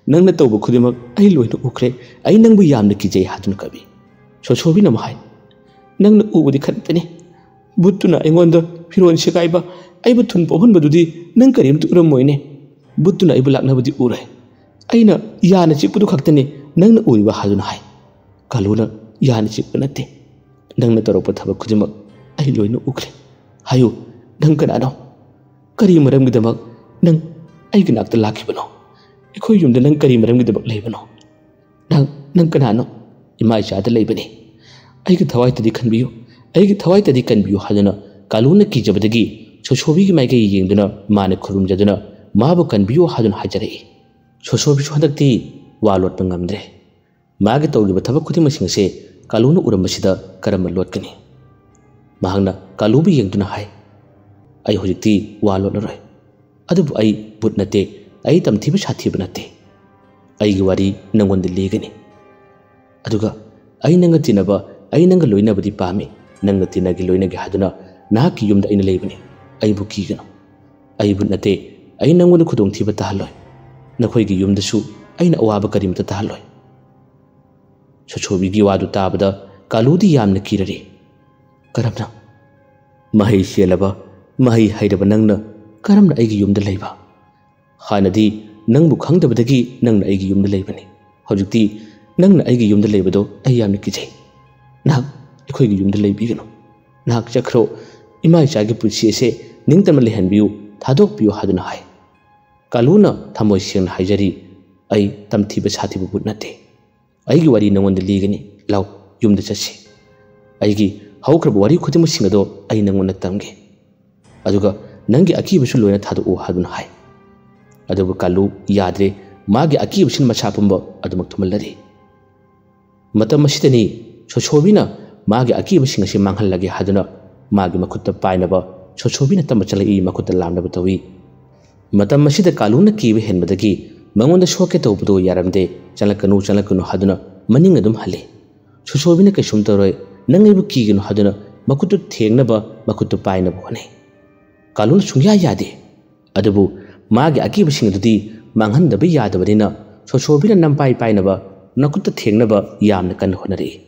ꯅꯪꯅ ꯇꯧꯕ ꯈꯨꯗꯤꯡꯃꯛ ꯑꯩ ꯂꯣꯏꯅ ꯎꯈ꯭ꯔꯦ꯫ ꯑꯩ ꯅꯪꯕꯨ ꯌꯥꯝꯅ ꯀꯤꯖꯩ" ꯍꯥꯏꯗꯨꯅ ꯀꯞꯏ꯫ ꯁꯣꯁꯣꯕꯤꯅ ꯑꯃꯨꯛ ꯍꯥꯏ, "ꯅꯪꯅ ꯎꯕꯗꯤ ꯈꯛꯇꯅꯤ꯫ ꯕꯨꯠꯇꯨꯅ ꯑꯩꯉꯣꯟꯗ ꯐꯤꯔꯣꯜ ꯁꯦꯒꯥꯏꯕ, ꯑꯩꯕꯨ ꯊꯨꯟ ꯄꯣꯛꯍꯟꯕꯗꯨꯗꯤ ꯅꯪ ꯀꯔꯤꯝꯇ ꯎꯔꯝꯃꯣꯏꯅꯦ꯫ ꯕꯨꯠꯇꯨꯅ ꯑꯩꯕꯨ ꯂꯥꯛꯅꯕꯗꯤ ꯎꯔꯣꯏ꯫ "ꯑꯩꯅ ꯌꯥꯅ ꯆꯤꯛꯄꯗꯨ ꯈꯛꯇꯅꯤ ꯅꯪꯅ ꯎꯔꯤꯕ" ꯍꯥꯏꯗꯨꯅ ꯍꯥꯏ꯫ ꯀꯥꯂꯨꯅ "ꯌꯥꯅ ꯆꯤꯛꯄ ꯅꯠꯇꯦ, ꯅꯪꯅ ꯇꯧꯔꯛꯄ ꯊꯕꯛ ꯈꯨꯗꯤꯡꯃꯛ ꯑꯩ ꯂꯣꯏꯅ ꯎꯈ꯭ꯔꯦ꯫ ꯍꯥꯏꯌꯨ, ꯅꯪ ꯀꯅꯥꯅꯣ? ꯀꯔꯤ ꯃꯔꯝꯒꯤꯗꯃꯛ ꯅꯪ ꯑꯩꯒꯤ ꯅꯥꯛꯇ ꯂꯥꯛꯈꯤꯕꯅꯣ? ꯑꯩꯈꯣꯏ ꯌꯨꯝꯗ ꯅꯪ ꯀꯔꯤ ꯃꯔꯝꯒꯤꯗꯃꯛ ꯂꯩꯕꯅꯣ? ꯅꯪ, ꯅꯪ ꯀꯅꯥꯅꯣ?" "ꯏꯃꯥ ꯏꯆꯥꯗ ꯂꯩꯕꯅꯤ꯫ ꯑꯩꯒꯤ ꯊꯋꯥꯏꯇꯗꯤ ꯈꯟꯕꯤꯌꯨ, ꯑꯩꯒꯤ ꯊꯋꯥꯏꯇꯗꯤ ꯀꯟꯕꯤꯌꯨ" ꯍꯥꯏꯗꯨꯅ ꯀꯥꯂꯨꯅ ꯀꯤꯖꯕꯗꯒꯤ ꯁꯣꯁꯣꯕꯤꯒꯤ ꯃꯥꯏꯀꯩ ꯌꯦꯡꯗꯨꯅ ꯃꯥꯅ ꯈꯨꯔꯨꯝꯖꯗꯨꯅ ꯃꯥꯕꯨ ꯀꯟꯕꯤꯌꯨ ꯍꯥꯏꯗꯨꯅ ꯍꯥꯏꯖꯔꯛꯏ꯫ ꯁꯣꯁꯣꯕꯤꯁꯨ ꯍꯟꯗꯛꯇꯤ ꯋꯥ ꯂꯣꯠꯄ ꯉꯝꯗ꯭ꯔꯦ꯫ ꯃꯥꯒꯤ ꯇꯧꯔꯤꯕ ꯊꯕꯛ ꯈꯨꯗꯤꯡꯃꯛꯁꯤꯡ ꯑꯁꯦ ꯀꯥꯂꯨꯅ ꯎꯔꯝꯕꯁꯤꯗ ꯀꯔꯝꯅ ꯂꯣꯠꯀꯅꯤ? ꯃꯍꯥꯛꯅ ꯀꯥꯂꯨꯕꯨ ꯌꯦꯡꯗꯨꯅ ꯍꯥꯏ, "ꯑꯩ ꯍꯧꯖꯤꯛꯇꯤ ꯋꯥ ꯂꯣꯠꯂꯔꯣꯏ꯫ ꯑꯗꯨꯕꯨ ꯑꯩ ꯚꯨꯠ ꯅꯠꯇꯦ, ꯑꯩ ꯇꯝꯊꯤꯕ ꯁꯥꯊꯤꯕ ꯅꯠꯇꯦ꯫ ꯑꯩꯒꯤ ꯋꯥꯔꯤ ꯅꯪꯉꯣꯟꯗ ꯂꯤꯒꯅꯤ꯫ ꯑꯗꯨꯒ ꯑꯩ ꯅꯪꯒ ꯇꯤꯟꯅꯕ, ꯑꯩ ꯅꯪꯒ ꯂꯣꯏꯅꯕꯗꯤ ꯄꯥꯝꯃꯤ꯫ ꯅꯪꯒ ꯇꯤꯟꯅꯒꯦ ꯂꯣꯏꯅꯒꯦ ꯍꯥꯏꯗꯨꯅ ꯅꯍꯥꯛꯀꯤ ꯌꯨꯝꯗ ꯑꯩꯅ ꯂꯩꯕꯅꯤ꯫ ꯑꯩꯕꯨ ꯀꯤꯒꯅꯨ꯫ ꯑꯩ ꯚꯨꯠ ꯅꯠꯇꯦ꯫ ꯑꯩ ꯅꯪꯉꯣꯟꯗ ꯈꯨꯗꯣꯡꯊꯤꯕ ꯇꯥꯍꯜꯂꯣꯏ꯫ ꯅꯈꯣꯏꯒꯤ ꯌꯨꯝꯗꯁꯨ ꯑꯩꯅ ꯑꯋꯥꯕ ꯀꯔꯤꯃꯇ ꯇꯥꯍꯜꯂꯣꯏ"꯫ ꯁꯣꯁꯣꯕꯤꯒꯤ ꯋꯥꯗꯨ ꯇꯥꯕꯗ ꯀꯥꯂꯨꯗꯤ ꯌꯥꯝꯅ ꯀꯤꯔꯔꯤ꯫ "ꯀꯔꯝꯅ? ꯃꯍꯩ ꯆꯦꯜꯂꯕ, ꯃꯍꯩ ꯍꯩꯔꯕ ꯅꯪꯅ ꯀꯔꯝꯅ ꯑꯩꯒꯤ ꯌꯨꯝꯗ ꯂꯩꯕ? ꯍꯥꯟꯅꯗꯤ ꯅꯪꯕꯨ ꯈꯪꯗꯕꯗꯒꯤ ꯅꯪꯅ ꯑꯩꯒꯤ ꯌꯨꯝꯗ ꯂꯩꯕꯅꯤ꯫ ꯍꯧꯖꯤꯛꯇꯤ ꯅꯪꯅ ꯑꯩꯒꯤ ꯌꯨꯝꯗ ꯂꯩꯕꯗꯣ ꯑꯩ ꯌꯥꯝꯅ ꯀꯤꯖꯩ꯫ ꯅꯍꯥꯛ ꯑꯩꯈꯣꯏꯒꯤ ꯌꯨꯝꯗ ꯂꯩꯕꯤꯒꯅꯨ꯫ ꯅꯍꯥꯛ ꯆꯠꯈ꯭ꯔꯣ꯫ ꯏꯃꯥ ꯏꯆꯥꯒꯤ ꯄꯨꯟꯁꯤ ꯑꯁꯦ ꯅꯤꯡꯇꯝꯅ ꯂꯩꯍꯟꯕꯤꯌꯨ, ꯊꯥꯗꯣꯛꯄꯤꯌꯨ" ꯍꯥꯏꯗꯨꯅ ꯍꯥꯏ꯫ ꯀꯥꯂꯨꯅ ꯊꯃꯣꯏ ꯁꯦꯡꯅ ꯍꯥꯏꯖꯔꯤ, "ꯑꯩ ꯇꯝꯊꯤꯕ ꯁꯥꯊꯤꯕ ꯚꯨꯠ ꯅꯠꯇꯦ꯫ ꯑꯩꯒꯤ ꯋꯥꯔꯤ ꯅꯉꯣꯟꯗ ꯂꯤꯒꯅꯤ꯫ ꯂꯥꯎ, ꯌꯨꯝꯗ ꯆꯠꯁꯤ꯫ ꯑꯩꯒꯤ ꯍꯧꯈ꯭ꯔꯕ ꯋꯥꯔꯤ ꯈꯨꯗꯤꯡꯃꯛꯁꯤꯡ ꯑꯗꯣ ꯑꯩ ꯅꯉꯣꯟꯗ ꯇꯝꯒꯦ꯫ ꯑꯗꯨꯒ ꯅꯪꯒꯤ ꯑꯀꯤꯕꯁꯨ ꯂꯣꯏꯅ ꯊꯥꯗꯣꯛꯎ" ꯍꯥꯏꯗꯨꯅ ꯍꯥꯏ꯫ ꯑꯗꯨꯕꯨ ꯀꯥꯂꯨ ꯌꯥꯗ꯭ꯔꯦ꯫ ꯃꯥꯒꯤ ꯑꯀꯤꯕꯁꯤꯅ ꯃꯁꯥ ꯄꯨꯝꯕ ꯑꯗꯨꯃꯛ ꯊꯨꯝꯍꯜꯂꯔꯤ꯫ ꯃꯇꯝ ꯑꯁꯤꯗꯅꯤ ꯁꯣꯁꯣꯕꯤꯅ ꯃꯥꯒꯤ ꯑꯀꯤꯕꯁꯤꯡ ꯑꯁꯤ ꯃꯥꯡꯍꯜꯂꯒꯦ ꯍꯥꯏꯗꯨꯅ ꯃꯥꯒꯤ ꯃꯈꯨꯠꯇ ꯄꯥꯏꯅꯕ ꯁꯣꯁꯣꯕꯤꯅ ꯇꯞꯅ ꯆꯪꯂꯛꯏ, ꯃꯈꯨꯠꯇ ꯂꯥꯝꯅꯕ ꯇꯧꯏ꯫ ꯃꯇꯝ ꯑꯁꯤꯗ ꯀꯥꯂꯨꯅ ꯀꯤꯕ ꯍꯦꯟꯕꯗꯒꯤ ꯃꯉꯣꯟꯗ ꯁꯣꯛꯀꯦ ꯇꯧꯕꯗꯨ ꯌꯥꯔꯝꯗꯦ꯫ "ꯆꯪꯂꯛꯀꯅꯨ, ꯆꯪꯂꯛꯀꯅꯨ" ꯍꯥꯏꯗꯨꯅ ꯃꯅꯤꯡ ꯑꯗꯨꯝ ꯍꯜꯂꯤ꯫ ꯁꯣꯁꯣꯕꯤꯅ "ꯀꯩꯁꯨꯝ ꯇꯧꯔꯣꯏ, ꯅꯪ ꯑꯩꯕꯨ ꯀꯤꯒꯅꯨ" ꯍꯥꯏꯗꯨꯅ ꯃꯈꯨꯠꯇꯨ ꯊꯦꯡꯅꯕ, ꯃꯈꯨꯠꯇꯨ ꯄꯥꯏꯅꯕ ꯍꯣꯠꯅꯩ꯫ ꯀꯥꯂꯨꯅ ꯁꯨꯡꯌꯥ ꯌꯥꯗꯦ꯫ ꯑꯗꯨꯕꯨ ꯃꯥꯒꯤ ꯑꯀꯤꯕꯁꯤꯡ ꯑꯗꯨꯗꯤ ꯃꯥꯡꯍꯟꯗꯕ ꯌꯥꯗꯕꯅꯤꯅ ꯁꯣꯁꯣꯕꯤꯅ ꯅꯝꯄꯥꯏ ꯄꯥꯏꯅꯕ, ꯃꯈꯨꯠꯇ ꯊꯦꯡꯅꯕ ꯌꯥꯝꯅ ꯀꯟꯅ ꯍꯣꯠꯅꯔꯛꯏ꯫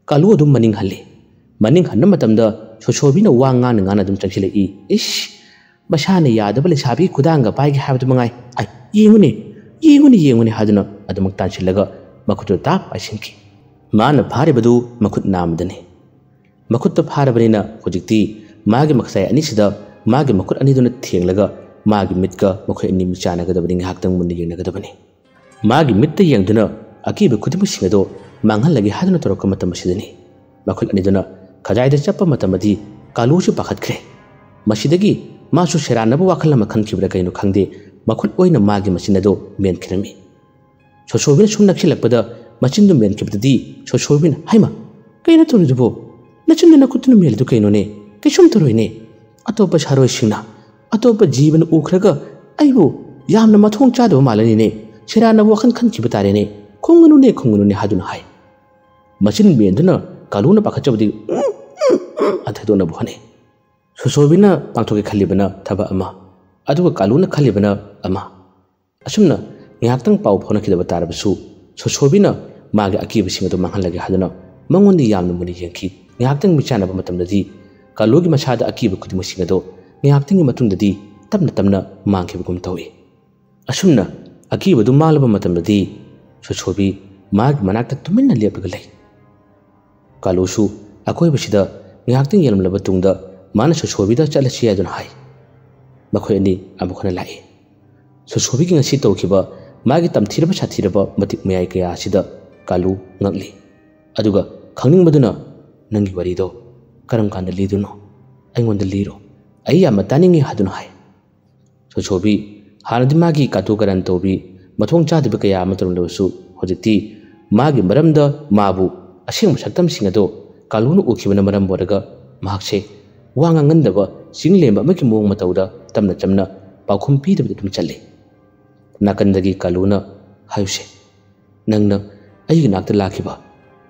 ꯀꯥꯂꯨ ꯑꯗꯨꯝ ꯃꯅꯤꯡ ꯍꯜꯂꯤ꯫ ꯃꯅꯤꯡ ꯍꯟꯕ ꯃꯇꯝꯗ ꯁꯣꯁꯣꯕꯤꯅ ꯋꯥ ꯉꯥꯡꯅ ꯉꯥꯡꯅ ꯑꯗꯨꯝ ꯆꯪꯁꯤꯜꯂꯛꯏ꯫ "ꯏꯁ! ꯃꯁꯥꯅ ꯌꯥꯗꯕ ꯂꯩꯁꯥꯕꯤꯒꯤ ꯈꯨꯗꯥꯡꯒ ꯄꯥꯏꯒꯦ ꯍꯥꯏꯕꯗꯨ ꯃꯉꯥꯏ꯫ ꯑꯥꯏ, ꯌꯦꯡꯉꯨꯅꯦ, "ꯌꯦꯡꯉꯨꯅꯦ, ꯌꯦꯡꯉꯨꯅꯦ" ꯍꯥꯏꯗꯨꯅ ꯑꯗꯨꯃꯛ ꯇꯥꯟꯁꯤꯜꯂꯒ ꯃꯈꯨꯠꯇꯨ ꯇꯥꯞ ꯄꯥꯏꯁꯤꯟꯈꯤ꯫ ꯃꯥꯅ ꯐꯥꯔꯤꯕꯗꯨ ꯃꯈꯨꯠ ꯅꯥꯝꯃꯗꯅꯤ꯫ ꯃꯈꯨꯠꯇ ꯐꯥꯔꯕꯅꯤꯅ ꯍꯧꯖꯤꯛꯇꯤ ꯃꯥꯒꯤ ꯃꯈꯁꯥꯏ ꯑꯅꯤꯁꯤꯗ ꯃꯥꯒꯤ ꯃꯈꯨꯠ ꯑꯅꯤꯗꯨꯅ ꯊꯦꯡꯂꯒ ꯃꯥꯒꯤ ꯃꯤꯠꯀ ꯃꯈꯣꯏ ꯑꯅꯤ ꯃꯤꯠ ꯆꯥꯟꯅꯒꯗꯕꯅꯤ, ꯉꯥꯏꯍꯥꯛꯇꯪ ꯃꯨꯟꯅ ꯌꯦꯡꯅꯒꯗꯕꯅꯤ꯫ ꯃꯥꯒꯤ ꯃꯤꯠꯇ ꯌꯦꯡꯗꯨꯅ ꯑꯀꯤꯕ ꯈꯨꯗꯤꯡꯃꯛꯁꯤꯡ ꯑꯗꯣ ꯃꯥꯡꯍꯜꯂꯒꯦ ꯍꯥꯏꯗꯨꯅ ꯇꯧꯔꯛꯄ ꯃꯇꯝ ꯑꯁꯤꯗꯅꯤ꯫ ꯃꯈꯨꯠ ꯑꯅꯤꯗꯨꯅ ꯈꯖꯥꯏꯗ ꯆꯞꯄ ꯃꯇꯝꯗꯗꯤ ꯀꯥꯂꯨꯁꯨ ꯄꯥꯈꯠꯈ꯭ꯔꯦ꯫ ꯃꯁꯤꯗꯒꯤ ꯃꯥꯁꯨ ꯁꯦꯔꯥꯟꯅꯕ ꯋꯥꯈꯜ ꯑꯃ ꯈꯟꯈꯤꯕ꯭ꯔꯥ ꯀꯩꯅꯣ ꯈꯪꯗꯦ, ꯃꯈꯨꯠ ꯑꯣꯏꯅ ꯃꯥꯒꯤ ꯃꯆꯤꯟ ꯑꯗꯣ ꯃꯦꯟꯈꯤꯔꯝꯃꯤ꯫ ꯁꯣꯁꯣꯕꯤꯅ ꯁꯨꯝ ꯅꯛꯁꯤꯜꯂꯛꯄꯗ ꯃꯆꯤꯟꯗꯨ ꯃꯦꯟꯈꯤꯕꯗꯗꯤ ꯁꯣꯁꯣꯕꯤꯅ, "ꯍꯩꯃ, ꯀꯩꯅꯣ ꯇꯧꯔꯤꯗꯨꯕꯣ? ꯅꯆꯤꯟꯗꯨ ꯅꯈꯨꯠꯇꯨꯅ ꯃꯦꯜꯂꯤꯗꯨ ꯀꯩꯅꯣꯅꯦ? ꯀꯩꯁꯨꯝ ꯇꯧꯔꯣꯏꯅꯦ꯫ ꯑꯇꯣꯞꯄ ꯁꯥꯔꯣꯏꯁꯤꯡꯅ, ꯑꯇꯣꯞꯄ ꯖꯤꯕꯅ ꯎꯈ꯭ꯔꯒ ꯑꯩꯕꯨ ꯌꯥꯝꯅ ꯃꯊꯣꯡ ꯆꯥꯗꯕ ꯃꯥꯜꯂꯅꯤꯅꯦ꯫ ꯁꯦꯔꯥꯟꯅꯕ ꯋꯥꯈꯜ ꯈꯟꯈꯤꯕ ꯇꯥꯔꯦꯅꯦ꯫ ꯈꯨꯡꯒꯅꯨꯅꯦ, ꯈꯨꯡꯒꯅꯨꯅꯦ" ꯍꯥꯏꯗꯨꯅ ꯍꯥꯏ꯫ ꯃꯆꯤꯟ ꯃꯦꯟꯗꯨꯅ ꯀꯥꯂꯨꯅ ꯄꯥꯈꯠꯆꯕꯗꯤ ꯎꯝ, ꯎꯝ, ꯎꯝ ꯍꯟꯊꯗꯣꯛꯅꯕ ꯍꯣꯠꯅꯩ꯫ ꯁꯣꯁꯣꯕꯤꯅ ꯄꯥꯡꯊꯣꯛꯀꯦ ꯈꯜꯂꯤꯕꯅ ꯊꯕꯛ ꯑꯃ, ꯑꯗꯨꯒ ꯀꯥꯂꯨꯅ ꯈꯜꯂꯤꯕꯅ ꯑꯃ꯫ ꯑꯁꯨꯝꯅ ꯉꯥꯏꯍꯥꯛꯇꯪ ꯄꯥꯎ ꯐꯥꯎꯅꯈꯤꯗꯕ ꯇꯥꯔꯕꯁꯨ, ꯁꯣꯁꯣꯕꯤꯅ ꯃꯥꯒꯤ ꯑꯀꯤꯕꯁꯤꯡ ꯑꯗꯨ ꯃꯥꯡꯍꯜꯂꯒꯦ ꯍꯥꯏꯗꯨꯅ ꯃꯉꯣꯟꯗ ꯌꯥꯝꯅ ꯃꯨꯟꯅ ꯌꯦꯡꯈꯤ꯫ ꯉꯥꯏꯍꯥꯛꯇꯪ ꯃꯤꯠꯆꯥꯟꯅꯕ ꯃꯇꯝꯗꯗꯤ ꯀꯥꯂꯨꯒꯤ ꯃꯁꯥꯗ ꯑꯀꯤꯕ ꯈꯨꯗꯤꯡꯃꯛꯁꯤꯡ ꯑꯗꯣ ꯉꯥꯏꯍꯥꯛꯇꯪꯒꯤ ꯃꯇꯨꯡꯗꯗꯤ ꯇꯞꯅ ꯇꯞꯅ ꯃꯥꯡꯈꯤꯕꯒꯨꯝ ꯇꯧꯏ꯫ ꯑꯁꯨꯝꯅ ꯑꯀꯤꯕꯗꯨ ꯃꯥꯡꯂꯕ ꯃꯇꯝꯗꯗꯤ ꯁꯣꯁꯣꯕꯤ ꯃꯥꯒꯤ ꯃꯅꯥꯛꯇ ꯇꯨꯃꯤꯟꯅ ꯂꯦꯞꯂꯒ ꯂꯩ꯫ ꯀꯥꯂꯨꯁꯨ ꯑꯀꯣꯏꯕꯁꯤꯗ ꯉꯥꯏꯍꯥꯛꯇꯪ ꯌꯦꯡꯂꯝꯂꯕ ꯇꯨꯡꯗ ꯃꯥꯅ ꯁꯣꯁꯣꯕꯤꯗ ꯆꯠꯂꯁꯤ ꯍꯥꯏꯗꯨꯅ ꯍꯥꯏ꯫ ꯃꯈꯣꯏ ꯑꯅꯤ ꯑꯃꯨꯛ ꯍꯟꯅ ꯂꯥꯛꯏ꯫ ꯁꯣꯁꯣꯕꯤꯒꯤ ꯉꯁꯤ ꯇꯧꯈꯤꯕ ꯃꯥꯒꯤ ꯇꯝꯊꯤꯔꯕ ꯁꯥꯊꯤꯔꯕ ꯃꯇꯤꯛ ꯃꯌꯥꯏ ꯀꯌꯥ ꯑꯁꯤꯗ ꯀꯥꯂꯨ ꯉꯛꯂꯤ꯫ ꯑꯗꯨꯒ ꯈꯪꯅꯤꯡꯕꯗꯨꯅ, "ꯅꯪꯒꯤ ꯋꯥꯔꯤꯗꯣ ꯀꯔꯝ ꯀꯥꯟꯗ ꯂꯤꯗꯣꯏꯅꯣ? ꯑꯩꯉꯣꯟꯗ ꯂꯤꯔꯣ꯫ ꯑꯩ ꯌꯥꯝꯅ ꯇꯥꯅꯤꯡꯉꯤ" ꯍꯥꯏꯗꯨꯅ ꯍꯥꯏ꯫ ꯁꯣꯁꯣꯕꯤ ꯍꯥꯟꯅꯗꯤ ꯃꯥꯒꯤ ꯀꯥꯇꯨ ꯀꯥꯔꯟ ꯇꯧꯕꯤ, ꯃꯊꯣꯡ ꯆꯥꯗꯕ ꯀꯌꯥ ꯑꯃ ꯇꯧꯔꯝꯂꯕꯁꯨ ꯍꯧꯖꯤꯛꯇꯤ ꯃꯥꯒꯤ ꯃꯔꯝꯗ ꯃꯥꯕꯨ ꯑꯁꯦꯡꯕ ꯁꯛꯇꯝꯁꯤꯡ ꯑꯗꯨ ꯀꯥꯂꯨꯅ ꯎꯈꯤꯕꯅ ꯃꯔꯝ ꯑꯣꯏꯔꯒ ꯃꯍꯥꯛꯁꯦ ꯋꯥ ꯉꯥꯡꯍꯟꯗꯕ ꯆꯤꯡꯂꯦꯝꯕ ꯑꯃꯒꯤ ꯃꯑꯣꯡ ꯃꯇꯧꯗ ꯇꯞꯅ ꯆꯝꯅ ꯄꯥꯎꯈꯨꯝ ꯄꯤꯗꯕꯤꯗ ꯑꯗꯨꯝ ꯆꯠꯂꯤ꯫ ꯅꯥꯀꯟꯗꯒꯤ ꯀꯥꯂꯨꯅ, "ꯍꯥꯏꯌꯨꯁꯦ, ꯅꯪꯅ ꯑꯩꯒꯤ ꯅꯥꯛꯇ ꯂꯥꯛꯈꯤꯕ,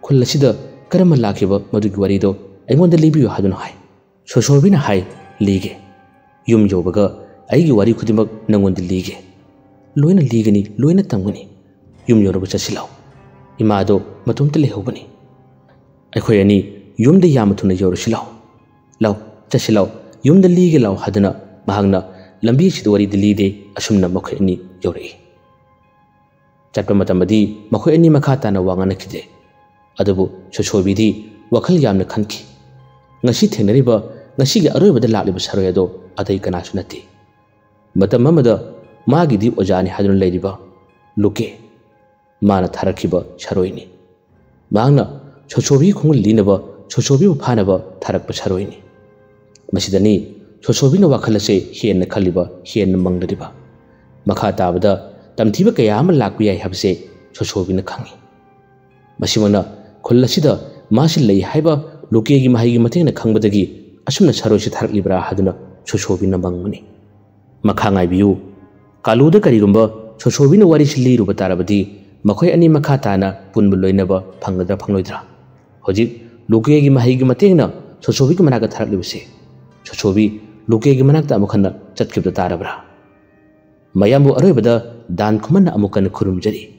ꯈꯨꯜ ꯑꯁꯤꯗ ꯀꯔꯝꯅ ꯂꯥꯛꯈꯤꯕ ꯃꯗꯨꯒꯤ ꯋꯥꯔꯤꯗꯣ ꯑꯩꯉꯣꯟꯗ ꯂꯤꯕꯤꯌꯨ" ꯍꯥꯏꯗꯨꯅ ꯍꯥꯏ꯫ ꯁꯣꯁꯣꯕꯤꯅ ꯍꯥꯏ, "ꯂꯤꯒꯦ꯫ ꯌꯨꯝ ꯌꯧꯕꯒ ꯑꯩꯒꯤ ꯋꯥꯔꯤ ꯈꯨꯗꯤꯡꯃꯛ ꯅꯪꯉꯣꯟꯗ ꯂꯤꯒꯦ꯫ ꯂꯣꯏꯅ ꯂꯤꯒꯅꯤ, ꯂꯣꯏꯅ ꯇꯝꯒꯅꯤ꯫ ꯌꯨꯝ ꯌꯧꯅꯕ ꯆꯠꯁꯤ ꯂꯥꯎ꯫ ꯏꯃꯥꯗꯣ ꯃꯇꯣꯝꯇ ꯂꯩꯍꯧꯕꯅꯤ꯫ ꯑꯩꯈꯣꯏ ꯑꯅꯤ ꯌꯨꯝꯗ ꯌꯥꯝꯅ ꯊꯨꯅ ꯌꯧꯔꯁꯤ ꯂꯥꯎ꯫ ꯂꯥꯎ, ꯆꯠꯁꯤ ꯂꯥꯎ, ꯌꯨꯝꯗ ꯂꯤꯒꯦ ꯂꯥꯎ" ꯍꯥꯏꯗꯨꯅ ꯃꯍꯥꯛꯅ ꯂꯝꯕꯤ ꯑꯁꯤꯗ ꯋꯥꯔꯤꯗꯤ ꯂꯤꯗꯦ꯫ ꯑꯁꯨꯝꯅ ꯃꯈꯣꯏ ꯑꯅꯤ ꯌꯧꯔꯛꯏ꯫ ꯆꯠꯄ ꯃꯇꯝꯗꯗꯤ ꯃꯈꯣꯏ ꯑꯅꯤ ꯃꯈꯥ ꯇꯥꯅ ꯋꯥ ꯉꯥꯡꯅꯈꯤꯗꯦ꯫ ꯑꯗꯨꯕꯨ ꯁꯣꯁꯣꯕꯤꯗꯤ ꯋꯥꯈꯜ ꯌꯥꯝꯅ ꯈꯟꯈꯤ꯫ ꯉꯁꯤ ꯊꯦꯡꯅꯔꯤꯕ, ꯉꯁꯤꯒꯤ ꯑꯔꯣꯏꯕꯗ ꯂꯥꯛꯂꯤꯕ ꯁꯔꯣꯏ ꯑꯗꯣ ꯑꯇꯩ ꯀꯅꯥꯁꯨ ꯅꯠꯇꯦ꯫ ꯃꯇꯝ ꯑꯃꯗ ꯃꯥꯒꯤꯗꯤ ꯑꯣꯖꯥꯅꯤ ꯍꯥꯏꯗꯨꯅ ꯂꯩꯔꯤꯕ ꯂꯨꯀꯦ, ꯃꯥꯅ ꯊꯥꯔꯛꯈꯤꯕ ꯁꯔꯣꯏꯅꯤ꯫ ꯃꯍꯥꯛꯅ ꯁꯣꯁꯣꯕꯤ ꯈꯣꯡꯒꯨꯜ ꯂꯤꯅꯕ, ꯁꯣꯁꯣꯕꯤꯕꯨ ꯐꯥꯅꯕ ꯊꯥꯔꯛꯄ ꯁꯔꯣꯏꯅꯤ꯫ ꯃꯁꯤꯗꯅꯤ ꯁꯣꯁꯣꯕꯤꯅ ꯋꯥꯈꯜ ꯑꯁꯦ ꯍꯦꯟꯅ ꯈꯜꯂꯤꯕ, ꯍꯦꯟꯅ ꯃꯪꯂꯔꯤꯕ꯫ ꯃꯈꯥ ꯇꯥꯕꯗ ꯇꯝꯊꯤꯕ ꯀꯌꯥ ꯑꯃ ꯂꯥꯛꯄ ꯌꯥꯏ ꯍꯥꯏꯕꯁꯦ ꯁꯣꯁꯣꯕꯤꯅ ꯈꯪꯏ꯫ ꯃꯁꯤꯃꯛꯅ ꯈꯨꯜ ꯑꯁꯤꯗ ꯃꯥꯁꯤ ꯂꯩ ꯍꯥꯏꯕ ꯂꯨꯀꯦꯒꯤ ꯃꯍꯩꯒꯤ ꯃꯇꯦꯡꯅ ꯈꯪꯕꯗꯒꯤ ꯑꯁꯨꯝꯅ ꯁꯔꯣꯏꯁꯤ ꯊꯥꯔꯛꯂꯤꯕ꯭ꯔꯥ ꯍꯥꯏꯗꯨꯅ ꯁꯣꯁꯣꯕꯤꯅ ꯃꯪꯕꯅꯤ꯫ ꯃꯈꯥ ꯉꯥꯏꯕꯤꯌꯨ꯫ ꯀꯥꯂꯨꯗ ꯀꯔꯤꯒꯨꯝꯕ ꯁꯣꯁꯣꯕꯤꯅ ꯋꯥꯔꯤꯁꯤ ꯂꯤꯔꯨꯕ ꯇꯥꯔꯕꯗꯤ ꯃꯈꯣꯏ ꯑꯅꯤ ꯃꯈꯥ ꯇꯥꯅ ꯄꯨꯟꯕ ꯂꯣꯏꯅꯕ ꯐꯪꯒꯗ꯭ꯔꯥ ꯐꯪꯂꯣꯏꯗ꯭ꯔꯥ? ꯍꯧꯖꯤꯛ ꯂꯨꯀꯦꯒꯤ ꯃꯍꯩꯒꯤ ꯃꯇꯦꯡꯅ ꯁꯣꯁꯣꯕꯤꯒꯤ ꯃꯅꯥꯛꯇ ꯊꯥꯔꯛꯂꯤꯕꯁꯦ, ꯁꯣꯁꯣꯕꯤ ꯂꯨꯀꯦꯒꯤ ꯃꯅꯥꯛꯇ ꯑꯃꯨꯛ ꯍꯟꯅ ꯆꯠꯈꯤꯕꯗ ꯇꯥꯔꯕ꯭ꯔꯥ? ꯃꯌꯥꯝꯕꯨ ꯑꯔꯣꯏꯕꯗ ꯗꯥꯟ ꯈꯨꯃꯟꯅ ꯑꯃꯨꯛ ꯍꯟꯅ ꯈꯨꯔꯨꯝꯖꯔꯤ꯫